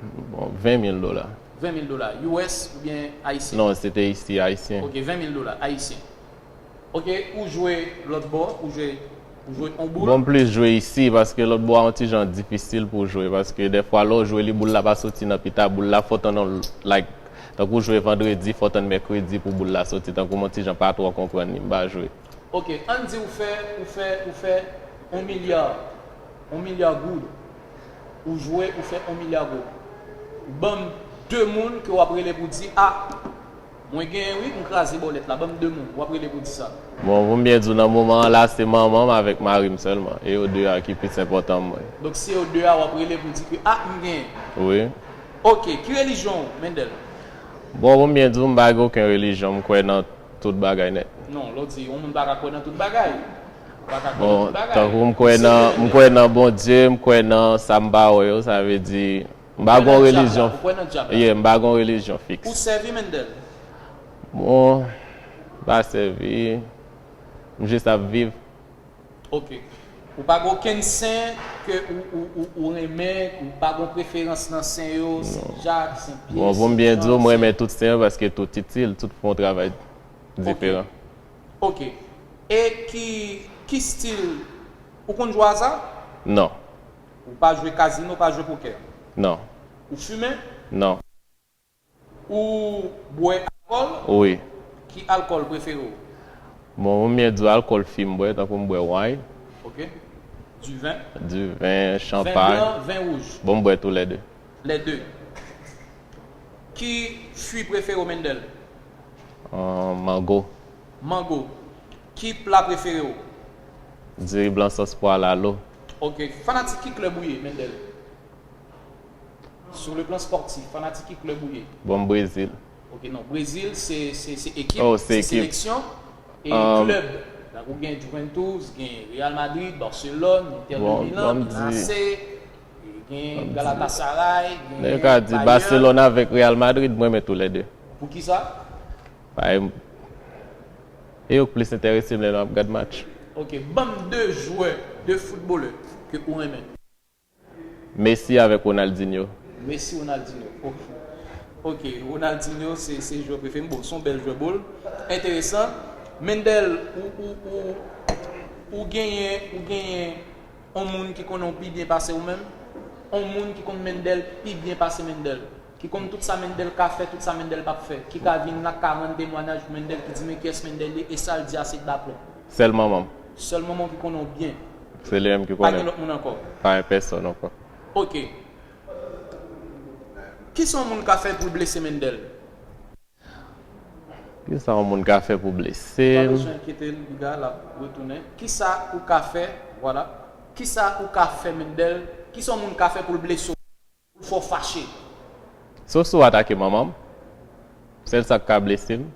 Bon, ven mil dola. Ven mil dola, U S oubyen ayisyen? Non, se te isi, ayisyen. Ok, ven mil dola, ayisyen. Ok, ou jwe lòt bò, ou jwe, ou jwe yon boul? Bon, m plis jwe isi, paske lòt bò a yon ti jan difisil pou w jwe, paske dèfwa lè w jwe li, boul la pa soti nan pita, boul la fò w tann yon, like, tankou w jwe vandredi, fò w tann mèkredi pou boul la soti, tankou m yon ti jan pa twò konprann li, m pa jwe. Ok, ann di ou fè, ou fè, ou fè yon milya, yon milya goud. Ou jwe, ou fè yon milya goud. Ban m de moun ke w ap rele pou di, a, mwen genyen wi, m kraze bòlèt la, ban m de moun, w ap rele pou di sa. Bon, pou m byen di w, nan moman an la, se manman m avèk mari m sèlman, e yo de a ki plis enpòtan mwen. Donk, se yo de a w ap rele pou di ke, a, m genyen. Wi. Ok, ki relijyon w, Mendel? Bon, pou m byen di w, m pa gen okenn relijyon, m kwè nan tout bagay nèt. Non, lè w di yon moun pa ka kwè nan tout bagay, ou pa ka kwè nan tout bagay. Bon, tankou m kwè nan, m kwè nan Bondye, m kwè nan sa m pa wè yo, sa vle di, m pa gen yon relijyon. Ou kwè nan dyab la? Yeah, m pa gen yon relijyon fiks. Ou sèvi Mendel? Bon, m pa sèvi, m jis ap viv. Ok. Ou pa gen okenn sen ke ou, ou, ou, ou renmen, ou pa gen preferans nan sen yo, Sen Jak, Sen Pyè, Sen Jan? Bon, pou m byen di w, m renmen tout sen yo paske tout itil, tout fè yon travay diferan. Ok. E ki, ki stil, ou konn jwe aza? Non. Ou pa jwe kazino, ou pa jwe pokè? Non. Ou fimen? Non. Ou bwè alkòl? Wi. Ki alkòl prefere w? Bon, pou m byen di w, alkòl fi m bwè, tankou m bwè wine. Ok. Diven? Diven, chanpay. Ven blan, ven wouj? Bon, m bwè toulède. Lè de. Ki fwi prefere w, Mendel? Ahn, mango. Mango. Ki pla prefere w? Diri blan sòs pwa lalo. Ok. Fanatik ki klèb ou ye, Mendel? Sur le plan sportif, fanatik ki klèb ou ye? Bon, Brezil. Ok, non, Brezil se, se, se ekip, se seleksyon, e klèb la Ou gen Juventus, gen Real Madrid, Barcelone, Inter de Bon, Milan, ban m gen di- N A C, gen Ban m di- Galatasaray, gen Nèg ka di Bayern. Barcelone avèk Real Madrid, mwen renmen toulède. Poukisa? Paske e yo k plis enterese m lè m ap gad match. Ok, ban m de jwè, de foutbolè ke ou renmen. Messi avèk Ronaldinho. Messi, Ronaldinho. Ok. Ok, Ronaldinho se, se jwè prefere m. Bon, se yon bèl jwè bòl. Enteresan. Mendel, ou, ou, ou, ou genyen, ou genyen yon moun ki konnen w pi byen pase ou menm? Yon moun ki konn Mendel pi byen pase Mendel? Ki konn tout sa Mendel ka fè, tout sa Mendel p ap fè? Ki ka vin la, ka rann temwayaj pou Mendel, ki di men kiyès Mendel ye, e sa l di a se daplon? Sèl manman m. Sèl manman w ki konnen w byen? Se li menm ki konnen. Pa gen lòt moun ankò? Pa gen pèsonn ankò. Ok. Kisa yon moun ka fè pou l blese Mendel? Kisa yon moun ka fè pou blese m? Pa bezwen enkyete l, piga l ap retounen. Kisa ou ka fè, vwala. Kisa ou ka fè Mendel? Kisa yon moun ka fè pou l blese w? Pou l fè w fache? Sof si w atake manman m. Sèl sa k ka blese m.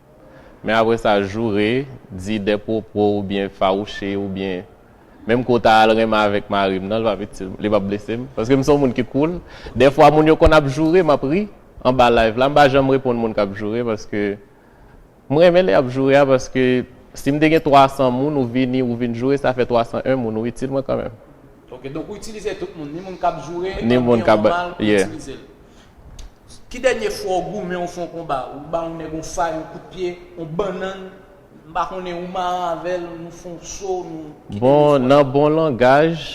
Men apre sa, joure, di dè pwopo oubyen fawouche oubyen menm ke w ta al renmen avèk mari m nan, li p ap itil, li p ap blese m. Paske m se yon moun ki cool. Dèfwa, moun yo konn ap joure, m ap ri anba live la. M pa janm reponn moun k ap joure paske m renmen lè y ap joure a, paske si m te gen twa san moun, ou vini, ou vin joure, sa fè twa san en moun, ou itil mwen kanmenm. Ok, donk ou itilize tout moun, ni moun k ap joure, ni moun k ap, yeah, ou itilize l. Ki dènye fwa w goumen, w fè yon konba, ou ba yon nèg yon fay, yon kout pye, yon bannann, m pa konnen, ou mare avè l, nou fè yon so, nou... Bon, nan bon langaj,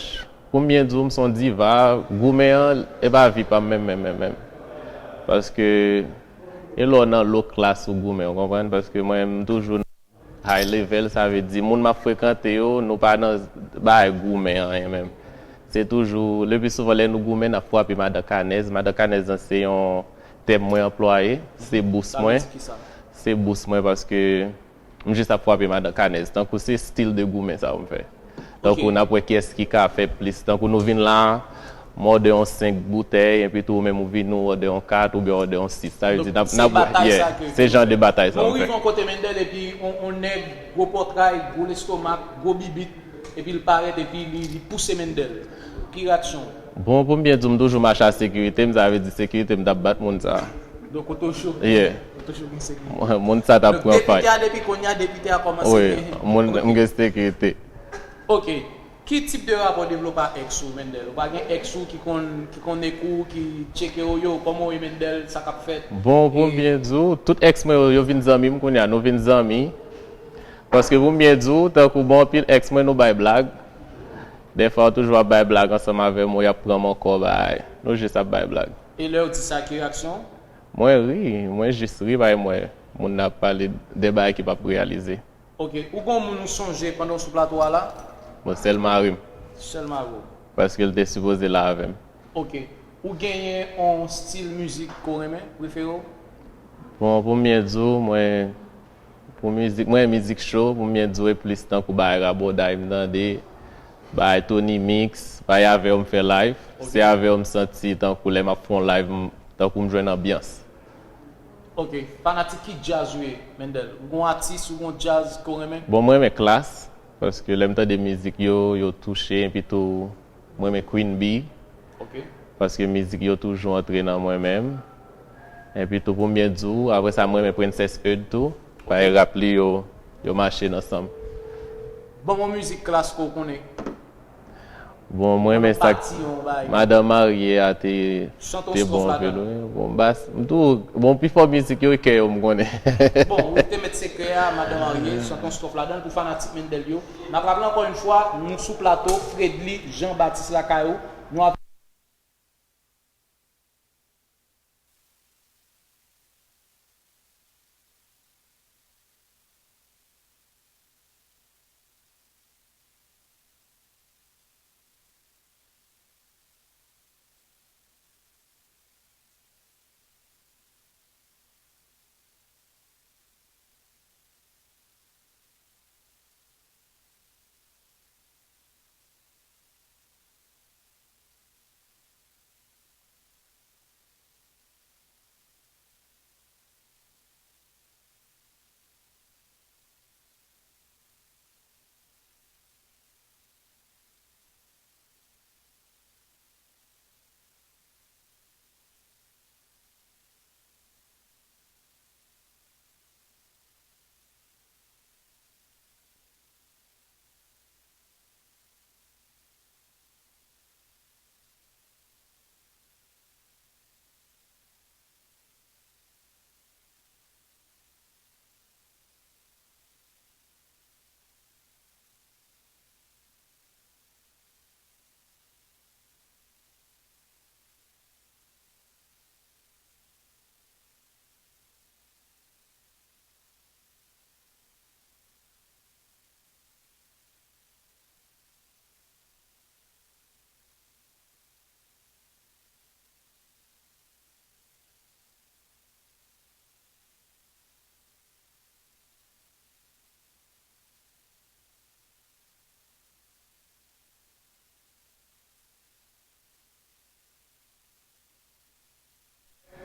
pou m byen di w, m se yon diva, goumen an, e pa vi pa m menm, menm, menm, menm. Paske, e lè w nan low class ou goumen, ou konprann? Paske mwen, m toujou high level, sa vle di, moun m ap frekante yo, nou pa nan bagay goumen anyen menm. Se toujou, le pli souvan lè nou goumen, n ap frape madan kanèz. Madan kanèz lan se yon tèm mwen anplwaye, se bous mwen. Sa vle di kisa? Se bous mwen paske m jis ap frape madan kanèz. Tankou se stil de goumen sa yo m fè. Tankou n ap wè kiyès ki ka fè plis. Tankou nou vin la, m òdè yon senk boutèy, epi tou ou menm ou vini ou òdè yon kat oubyen òdè yon sis. Sa vle di n ap, n ap, yeah, se jan de batay sa m fè. Donk, se batay sa ke w fè. Men w rive yon kote Mendel epi yon, yon nèg, gwo pòtray, gwo lestomak, gwo bibit, epi l parèt epi li, li pouse Mendel. Ki reyaksyon w? Bon, pou m byen di w, m toujou mache a sekirite m, sa vle di sekirite m t ap bat moun sa. Donk ou toujou, yeah, ou toujou gen sekirite. Moun sa t ap pran fay. Donk depite a, depi kounye a, depite a kòmanse gen, wi, moun, m gen sekirite. Ok. Ki tip de rapò w devlope ak èks ou, Mendel? Ou pa gen èks ou ki konn, ki konn ekri w, ki tcheke w, yo, kòman w ye, Mendel, sa k ap fèt? Bon, pou m byen di w, tout èks mwen yo, yo vin zanmi m kounye a, nou vin zanmi. Paske pou m byen di w, tankou bon anpil èks mwen, nou bay blag. Dèfwa, yo toujou ap bay blag ansanm avè m, ou y ap pran m ankò, bay. Nou jis ap bay blag. E lè yo di sa, ki reyaksyon w? Mwen ri, mwen jis ri, bay mwen, moun nan ap pale de bagay ki p ap reyalize. Ok, ou gon moun ou sonje pandan w sou plato a la? Bon, sèl mari m. Sèl mari w. Paske l te sipoze la avè m. Ok. Ou genyen yon stil mizik ke w renmen, prefere w? Bon, pou m byen di w, mwen, pou mizik, mwen, mizik cho, pou m byen di w, e plis tankou bagay rabòday m tande, bagay Tony Mix, bagay avè yo m fè live. Ok. Se avè yo m santi tankou lè m ap fè yon live, m, tankou m jwenn anbyans. Ok, fanatik ki djaz ou ye, Mendel? Ou gon atis, ou gon djaz ke w renmen? Bon, mwen renmen Klass, paske lè m tande mizik yo, yo touche, epi tou, mwen renmen Queen Bee. Ok. Paske mizik yo toujou antre nan mwen menm. Epi tou, pou m byen di w, apre sa, mwen renmen Princess Eud tou. Ok. Paske rap li yo, yo mache nan san m. Ban m yon mizik Klass ke w konnen. Bon, mwen renmen sa k... Madan Marye a te, te bon anpil, wi. Bon, bas, m tou, bon, pifò mizik yo, e kè yo m konnen. Bon, ou te met sekrè a, Madan Marye, chante yon stòf ladan l pou fanatik Mendel yo. N ap raple ankò yon fwa, nou sou plato, Fredly Jean Baptiste lakay ou. Nou ap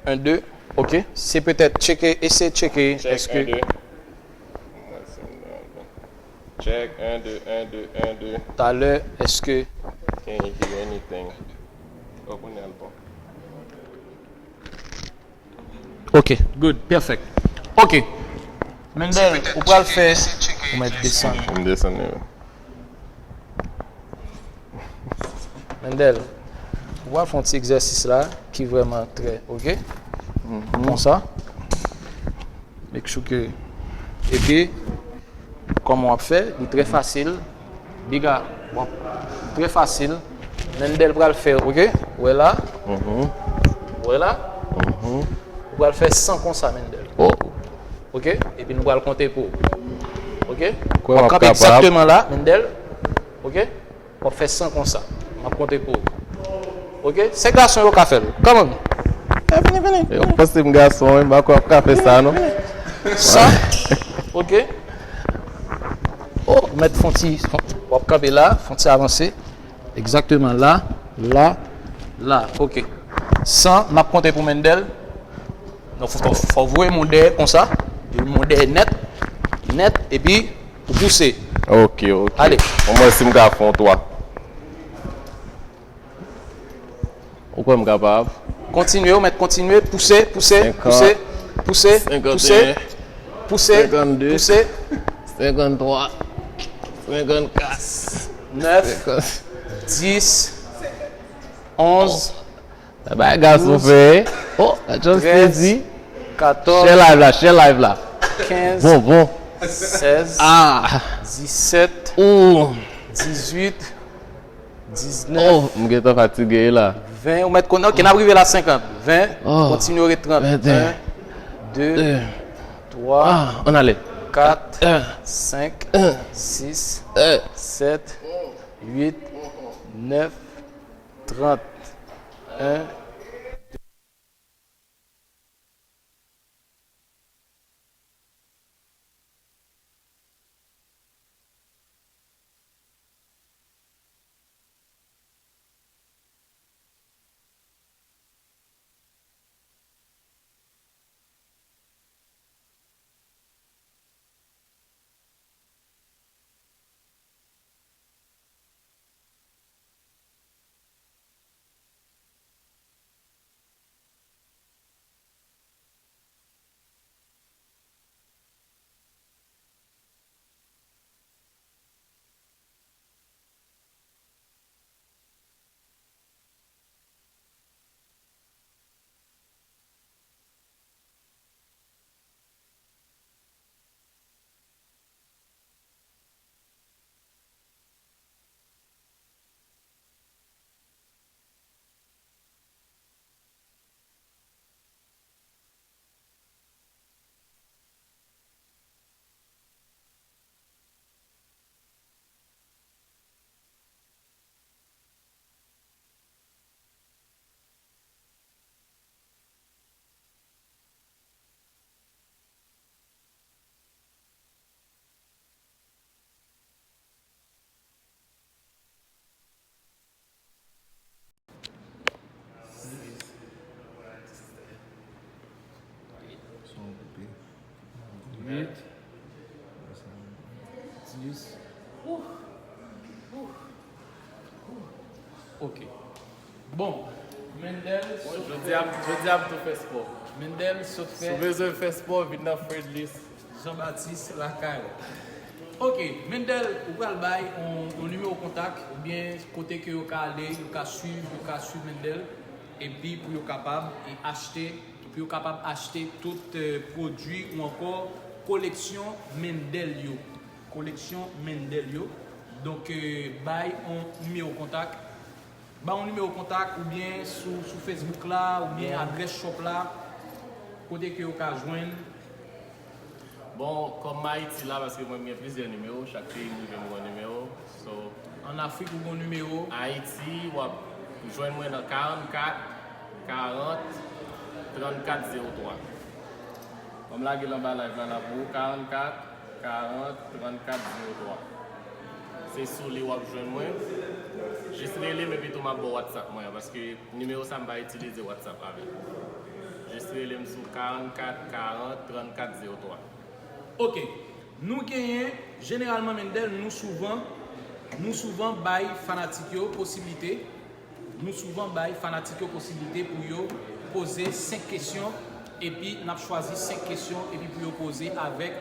Un, deux. Ok. Se petèt tcheke, eseye tcheke. Check, eske un, deux. Check, un, deux, un, deux, un, deux. Talè, eske Can't hear anything. Oh, kounye a l bon. Ok, good, perfect. Ok. Mendel, ou pral fè, ou mèt desann. M desann li, wi. Mendel, ou pral fè yon ti egzèsis la ki vrèman trè, ok? Konsa. Make sure ke, epi, kòman w ap fè, li trè fasil. Biga, w ap, li trè fasil. Mendel pral fè, ok? Ou wè la? Ou wè la? Ou pral fè san konsa, Mendel. Ok? Epi nou pral konte pou ou. Ok? W ap kanpe egzakteman la, Mendel. Ok? W ap fè san konsa. M ap konte pou ou. Ok? Se gason yo ka fè l. Come on. Eh, vini, vini. Yo panse m gason, wi, m pa kwè w ap ka fè sa, non. San. Ok? Oh, ou mèt fè yon ti, w ap kanpe la, fè yon ti avanse. Egzakteman la, la, la. Ok. San, m ap konte pou Mendel. Non, fò, fò, fò voye men w dèyè konsa. Voye men w dèyè nèt. Nèt, epi ou pouse. Ok, ok. Ale. Mwen, si m ka fè yon twa. Ou kwè m kapab? Kontinye, ou mèt kontinye. Pouse, pouse, pouse, pouse, pouse, pouse, pouse. Senkann de, senkann twa, senkannkat, nèf, dis, onz, Sa bay gason fè. Oh, gad jan l sezi. Katòz, share live la, share live la. Kenz, bon, bon. Sèz, ah, disèt, oh, dizuit, diznèf. Oh, m gentan fatige la. Ven, ou mèt konn, ok, n ap rive la senkant. Ven, oh, kontinye ret trant. Venteyen. Ven, de, de, twa, ah, ann ale, kat, un, senk, un, sis, un, sèt, uit, nèf, trant, un. Uit, dis. Ok. Bon, Mendel sot fè, jodi a, jodi a m tou fè spò. Mendel sot fè. Si w bezwen fè spò, vin nan Fredlis Jean Baptiste lakay ou. Ok, Mendel, ou pral bay yon, yon nimewo kontak oubyen kote ke yo ka ale, yo ka swiv, yo ka swiv Mendel, epi pou yo kapab e achte, pou yo kapab achte tout, eh, pwodui ou ankò koleksyon Mendel yo. Koleksyon Mendel yo. Donk, eh, bay yon nimewo kontak. Ba yon nimewo kontak oubyen sou, sou Facebook la, oubyen adrès shop la, kote ke yo ka jwenn. Bon, kòm m Ayiti la, paske mwen m gen plizyè nimewo, chak peyi m rive m gen yon nimewo. So, ann Afrik ou gen yon nimewo. Ayiti, w ap jwenn mwen nan karannkat, karant, trannkat, zewo twa. Ban m lage l anba live la, la pou ou, karannkat, karant, trannkat, zewo twa. Se sou li w ap jwenn mwen. Jis rele m epi tou m ap ba w WhatsApp mwen an, paske nimewo sa m pa itilize WhatsApp avè l. Jis rele m sou karannkat karant trannkat zewo twa. Ok. Nou genyen, jeneralman, Mendel, nou souvan, nou souvan bay fanatik yo posiblite, nou souvan bay fanatik yo posiblite pou yo poze senk kesyon, epi n ap chwazi senk kesyon, epi pou yo poze avèk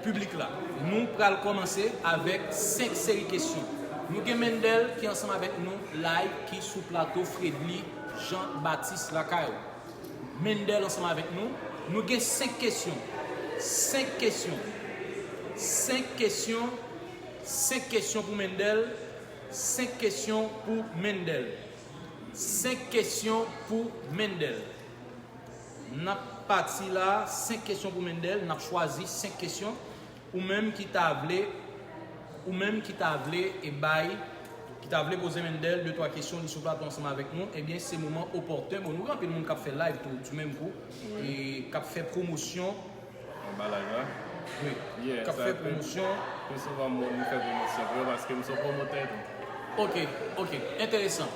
piblik la. Nou pral kòmanse avèk senk seri kesyon. Nou gen Mendel ki ansanm avèk nou live, ki sou plato Fredly Jean Baptiste Lakay. Mendel ansanm avèk nou. Nou gen senk kesyon. Senk kesyon. Senk kesyon. Senk kesyon pou Mendel. Senk kesyon pou Mendel. Senk kesyon pou Mendel. N ap pati la, senk kesyon pou Mendel. N ap chwazi senk kesyon. Ou menm ki ta vle, ou menm ki ta vle e bay, ki ta vle poze Mendel de twa kesyon, li sou plato ansanm avèk nou, ebyen, se moman opòtè. Bon, nou gen anpil moun k ap fè live tou, di menm kou, e k ap fè pwomosyon. Anba live la? Wi. Yeah, k ap fè pwomosyon. Pi souvan, mwen, m fè pwomosyon pou yo paske m se yon pwomotè tou. Ok, ok, enteresan.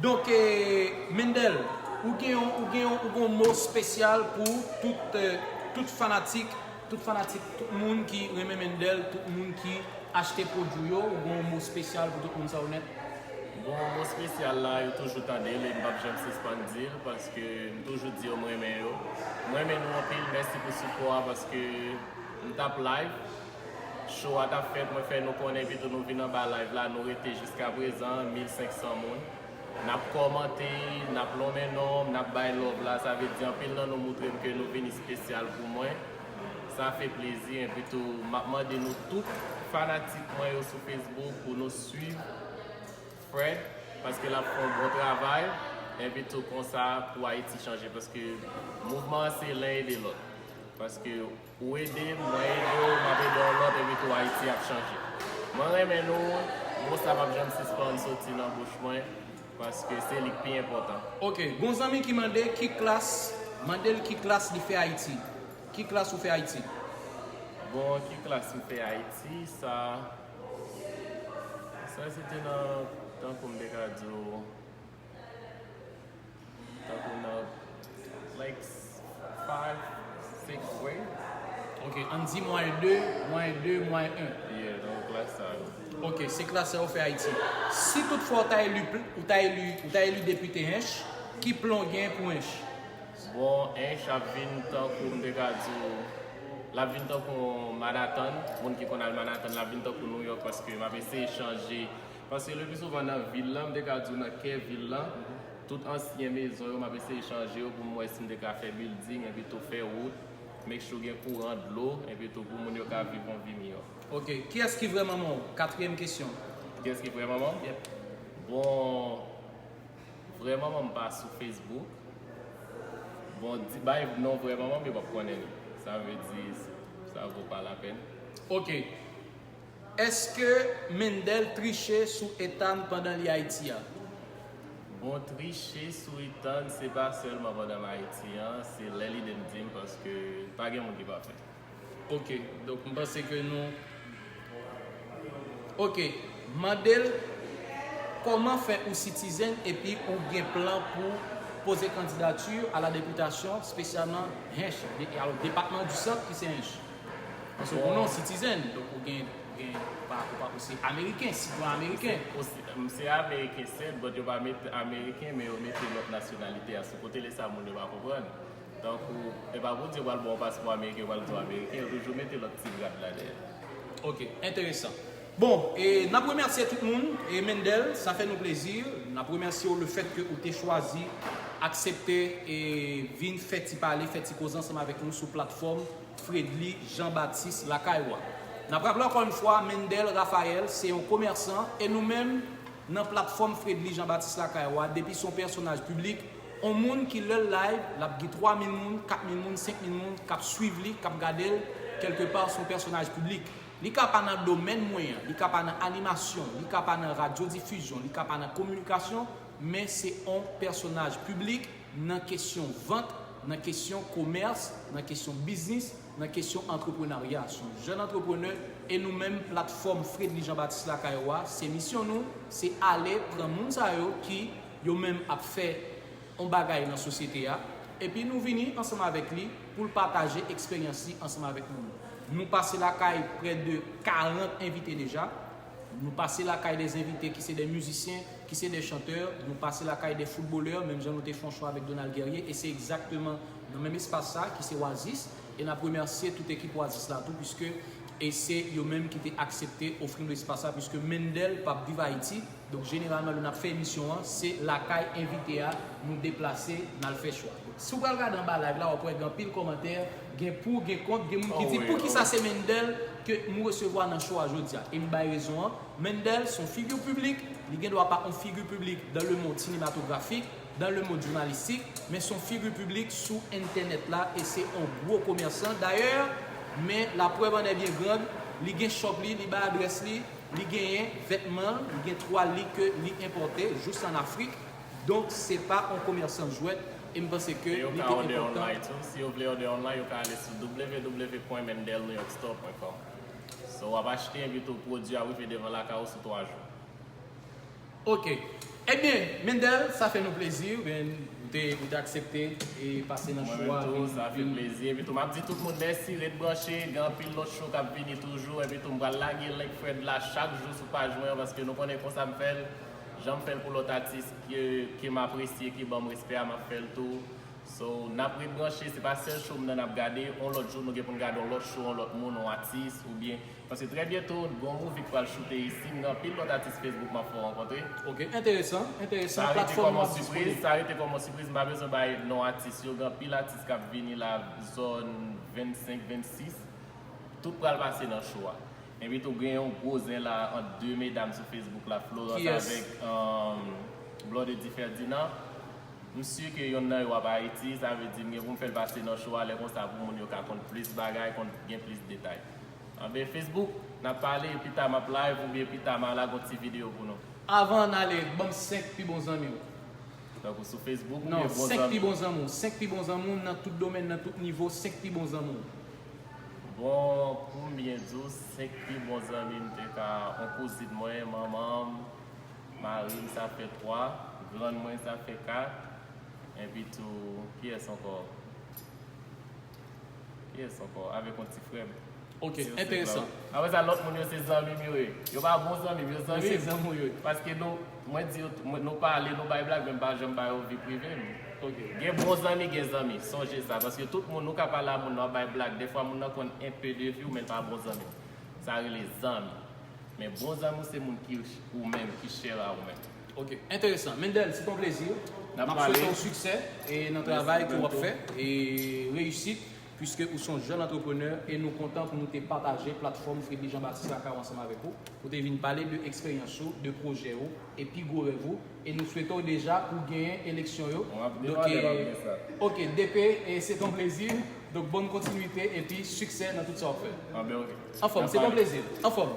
Donk, eh, Mendel, ou gen yon, ou gen yon, ou gen yon mo espesyal pou tout, eh, tout fanatik, tout fanatik, tout moun ki renmen Mendel, tout moun ki achte pwodui yo, ou gen yon mo espesyal pou tout moun sa yo nèt? Bon, mo espesyal la, yo toujou tande l e m p ap janm sispann di l paske m toujou di yo m renmen yo. M renmen nou anpil, mèsi pou sipò a paske m t ap live. Show a t ap fèt, mwen fè nou konnen, epi tou nou vin anba live la, nou rete jiska prezan, mil senk san moun. N ap kòmante, n ap lonmen non m, n ap bay love la, sa vle di anpil nan nou moutre m ke nou vin espesyal pou mwen. Sa fè plezi, epi tou m ap mande nou tout fanatik mwen yo sou Facebook pou nou swiv Fred, paske l ap fè yon bon travay, epi tou konsa pou Ayiti chanje, paske mouvman an se len ede lòt. Paske ou ede m, mwen ede w, m ap ede yon lòt, epi tou Ayiti ap chanje. Mwen renmen nou, mo sa p ap janm sispann soti nan bouch mwen, paske se li k pi enpòtan. Ok, gon zanmi ki mande ki klas, mande l ki klas li fè Ayiti. Ki klas ou fè Ayiti? Bon, ki klas m fè Ayiti, sa, sa se te nan, tankou m te ka di w, tankou nan, like, five, six grade. Ok, ann di mwayen de, mwayen de, mwayen en. Yeah, nan klas sa yo. Ok, se klas sa yo fè Ayiti. Si toutfwa ou ta eli, pl- ou ta eli, ou ta eli depite Hinche, ki plan w gen pou Hinche? Bon, Hinche ap vin tankou, m te ka di w, l ap vin tankou Manhattan. Moun ki konn al Manhattan, l ap vin tankou New York, paske m ap eseye chanje. Paske le pli souvan nan vil lan, m te ka di w nan kè vil lan, tout ansyen mezon yo, m ap eseye chanje yo pou m wè si m te ka fè building, epi tou fè wout, make sure gen kouran, dlo, epi tou pou moun yo ka viv yon vi miyò. Ok, kiyès ki vrè manman w? Katriyèm kesyon. Kiyès ki vrè manman m? Yep. Bon, vrè manman m pa sou Facebook. Bon, di, bay non vrè manman m, yo p ap konnen li. Sa vle di, sa vo pa lapèn. Ok. Èske Mendel triche sou Ethan pandan li Ayiti a? Bon, triche sou Ethan, se pa sèlman pandan m Ayiti an, se lè li de m di m, paske pa gen moun ki pafè. Ok, donk m panse ke nou, ok, mande l kòman fè ou citizen epi ou gen plan pou poze kandidati a la depitasyon, espesyalman Hinche, de- alò, depatman di Sant ki se Hinche. Paske ou konnen w citizen, donk ou gen, gen, ou pa, ou pa, ou se ameriken, sitwayen ameriken. Ou se, m se ameriken, sèt, but yo pa mete ameriken, men yo mete lòt nasyonalite a sou kote, lè sa moun yo pa konprann. Tankou, e pa pou di yo pral ba w paspò ameriken, yo pral di w ameriken, yo toujou mete lòt ti grad la dèyè. Ok, enteresan. Bon, e n ap remèsye tout moun, e Mendel, sa fè nou plezi. N ap remèsye w le fèt ke ou te chwazi aksepte e vin fè ti pale, fè ti koze ansanm avèk nou sou platfòm Fredly Jean Baptiste Lakay Wa. N ap raple ankò yon fwa, Mendel Raphael se yon komèsan e nou menm, nan platfòm Fredly Jean Baptiste Lakay Wa, depi se yon pèsonaj piblik, yon moun ki lè l live, l ap gen twa mil moun, kat mil moun, senk mil moun k ap swiv li, k ap gade l, kèlkepa se yon pèsonaj piblik. Li ka pa nan domèn mwen an, li ka pa nan animasyon, li ka pa nan radyodifizyon, li ka pa nan kominikasyon, men se yon pèsonaj piblik nan kesyon vant, nan kesyon komès, nan kesyon biznis, nan kesyon antreprenarya. Se yon jèn antreprenè e nou menm, platfòm Fredly Jean Baptiste Lakay Wa, se misyon nou, se ale pran moun sa yo ki yo menm ap fè yon bagay nan sosyete a, Epi nou vini ansanm avèk li pou l pataje eksperyans li ansanm avèk nou. Nou pase lakay prè de karant envite deja. Nou pase lakay de envite ki se de mizisyen, ki se de chantè. Nou pase lakay de foutbolè, menm jan nou te fè yon chwa avèk Donald Guerrier. E se egzakteman nan menm espas sa ki se Oasis. E n ap remèsye tout ekip Oasis la tou, piske e se yo menm ki te aksepte ofri nou espas sa, piske Mendel p ap viv Ayiti. Donk, jeneralman, lè n ap fè emisyon an, se lakay envite a nou deplase, n al fè chwa. Donk, si w pral gade anba live la, w ap wè gen anpil kòmantè, gen pou, gen kont, gen moun ki di, "Poukisa se Mendel ke nou resevwa nan show a jodi a?" E m bay rezon an. Mendel se yon figi piblik, li gen dwa pa yon figi piblik dans le monde cinématographique, dans le monde journalistique, men se yon figi piblik sou entènèt la e se yon gwo komèsan. Dayè, men la preuve en est bien grande, li gen shop li, li bay adrès li, li genyen vètman, li gen twal li ke li enpòte jous ann Afrik. Donk, se pa yon komèsan jwèt e m panse ke li te enpòtan. Online tou. Si yo vle òdè online, yo ka ale sou w w w pwen mendel new york store pwen com. So, w ap achte envite w pwodui a rive devan lakay ou sou twa jou. Ok. Ebyen, Mendel, sa fè nou plezi, ben, ou te, ou te aksepte e pase nan show a. Mwen menm tou, sa fè plezi. Epi tou, m ap di tout moun mèsi, ret branche, gen anpil lòt show k ap vini toujou. Epi tou, m pral lage link Fred la chak jou sou paj mwen an, paske nou konnen konsa m fè l. Jan m fè l pou lòt atis ke, ke m apresye, ki ban m respè a, m ap fè l tou. So, n ap ret branche, se pa sèl show m nan n ap gade, yon lòt jou nou gen pou n gade yon lòt show, yon lòt moun, yon atis, oubyen, paske trè byento, gen yon movie k pral choute isi, m gen anpil lòt atis Facebook m ap fè w rankontre. Ok, enteresan, enteresan. Platfòm nou ap disponib. Sa rete kòm yon sipriz, m pa bezwen bay non atis yo, gen anpil atis k ap vini la, zòn vennsenk, vennsis. Tout pral pase nan show a. Epi tou gen yon gwo zen la ant de medam sou Facebook la, Florence avèk, um, Blondedy Ferdinand. M si ke yonn nan yo ap Ayiti, sa vle di m gen pou m fè l pase nan show a, lè konsa pou moun yo ka konn plis bagay, konn gen plis detay. Anben Facebook, n ap pale, pita m ap live oubyen pita m a lage yon ti videyo pou nou. Avan n ale, ban m senk pi bon zanmi w. Tankou sou Facebook oubyen bon zanmi w? Non, senk pi bon zanmi w. Senk pi bon zanmi w nan tout domèn, nan tout nivo, senk pi bon zanmi w. Bon, pou m byen di w, senk pi bon zanmi m te ka, yon kouzin mwen, manman m, mari m, sa fè twa, grann mwen, sa fè kat, epi tou, kiyès ankò? Kiyès ankò? Avèk yon ti frè m. Ok, enteresan. Apre sa, lòt moun yo se zanmi m yo ye. Yo pa bon zanmi m, yo zanmi m. Yo se zanmi w yo ye. Paske nou, mwen di yo, mwen, nou pale, nou bay blag, men m pa janm ba yo vi prive m. Ok. Gen bon zanmi, gen zanmi. Sonje sa. Paske tout moun, nou ka pale a moun nan, w ap bay blag. Defwa, moun nan konn enpe de vi w, men l pa bon zanmi w. Sa rele zanmi. Men bon zanmi w se moun ki ou menm, ki chè a ou menm. Ok, enteresan. Mendel, se ton plezi. M ap swete w siksè e nan travay ke w ap fè e reyisit, piske ou se yon jèn antreprenè e nou kontan pou nou te pataje platfòm Fredly Jean Baptiste Lakay ansanm avèk ou. Ou te vin pale de eksperyans ou, de pwojè ou e pi gwo rèv ou. E nou swete w deja pou genyen eleksyon yo. Donk, e, ok, D P, e se ton plezi. Donk, bonne continuité epi siksè nan tout sa w ap fè. Anfòm, se ton plezi. Anfòm.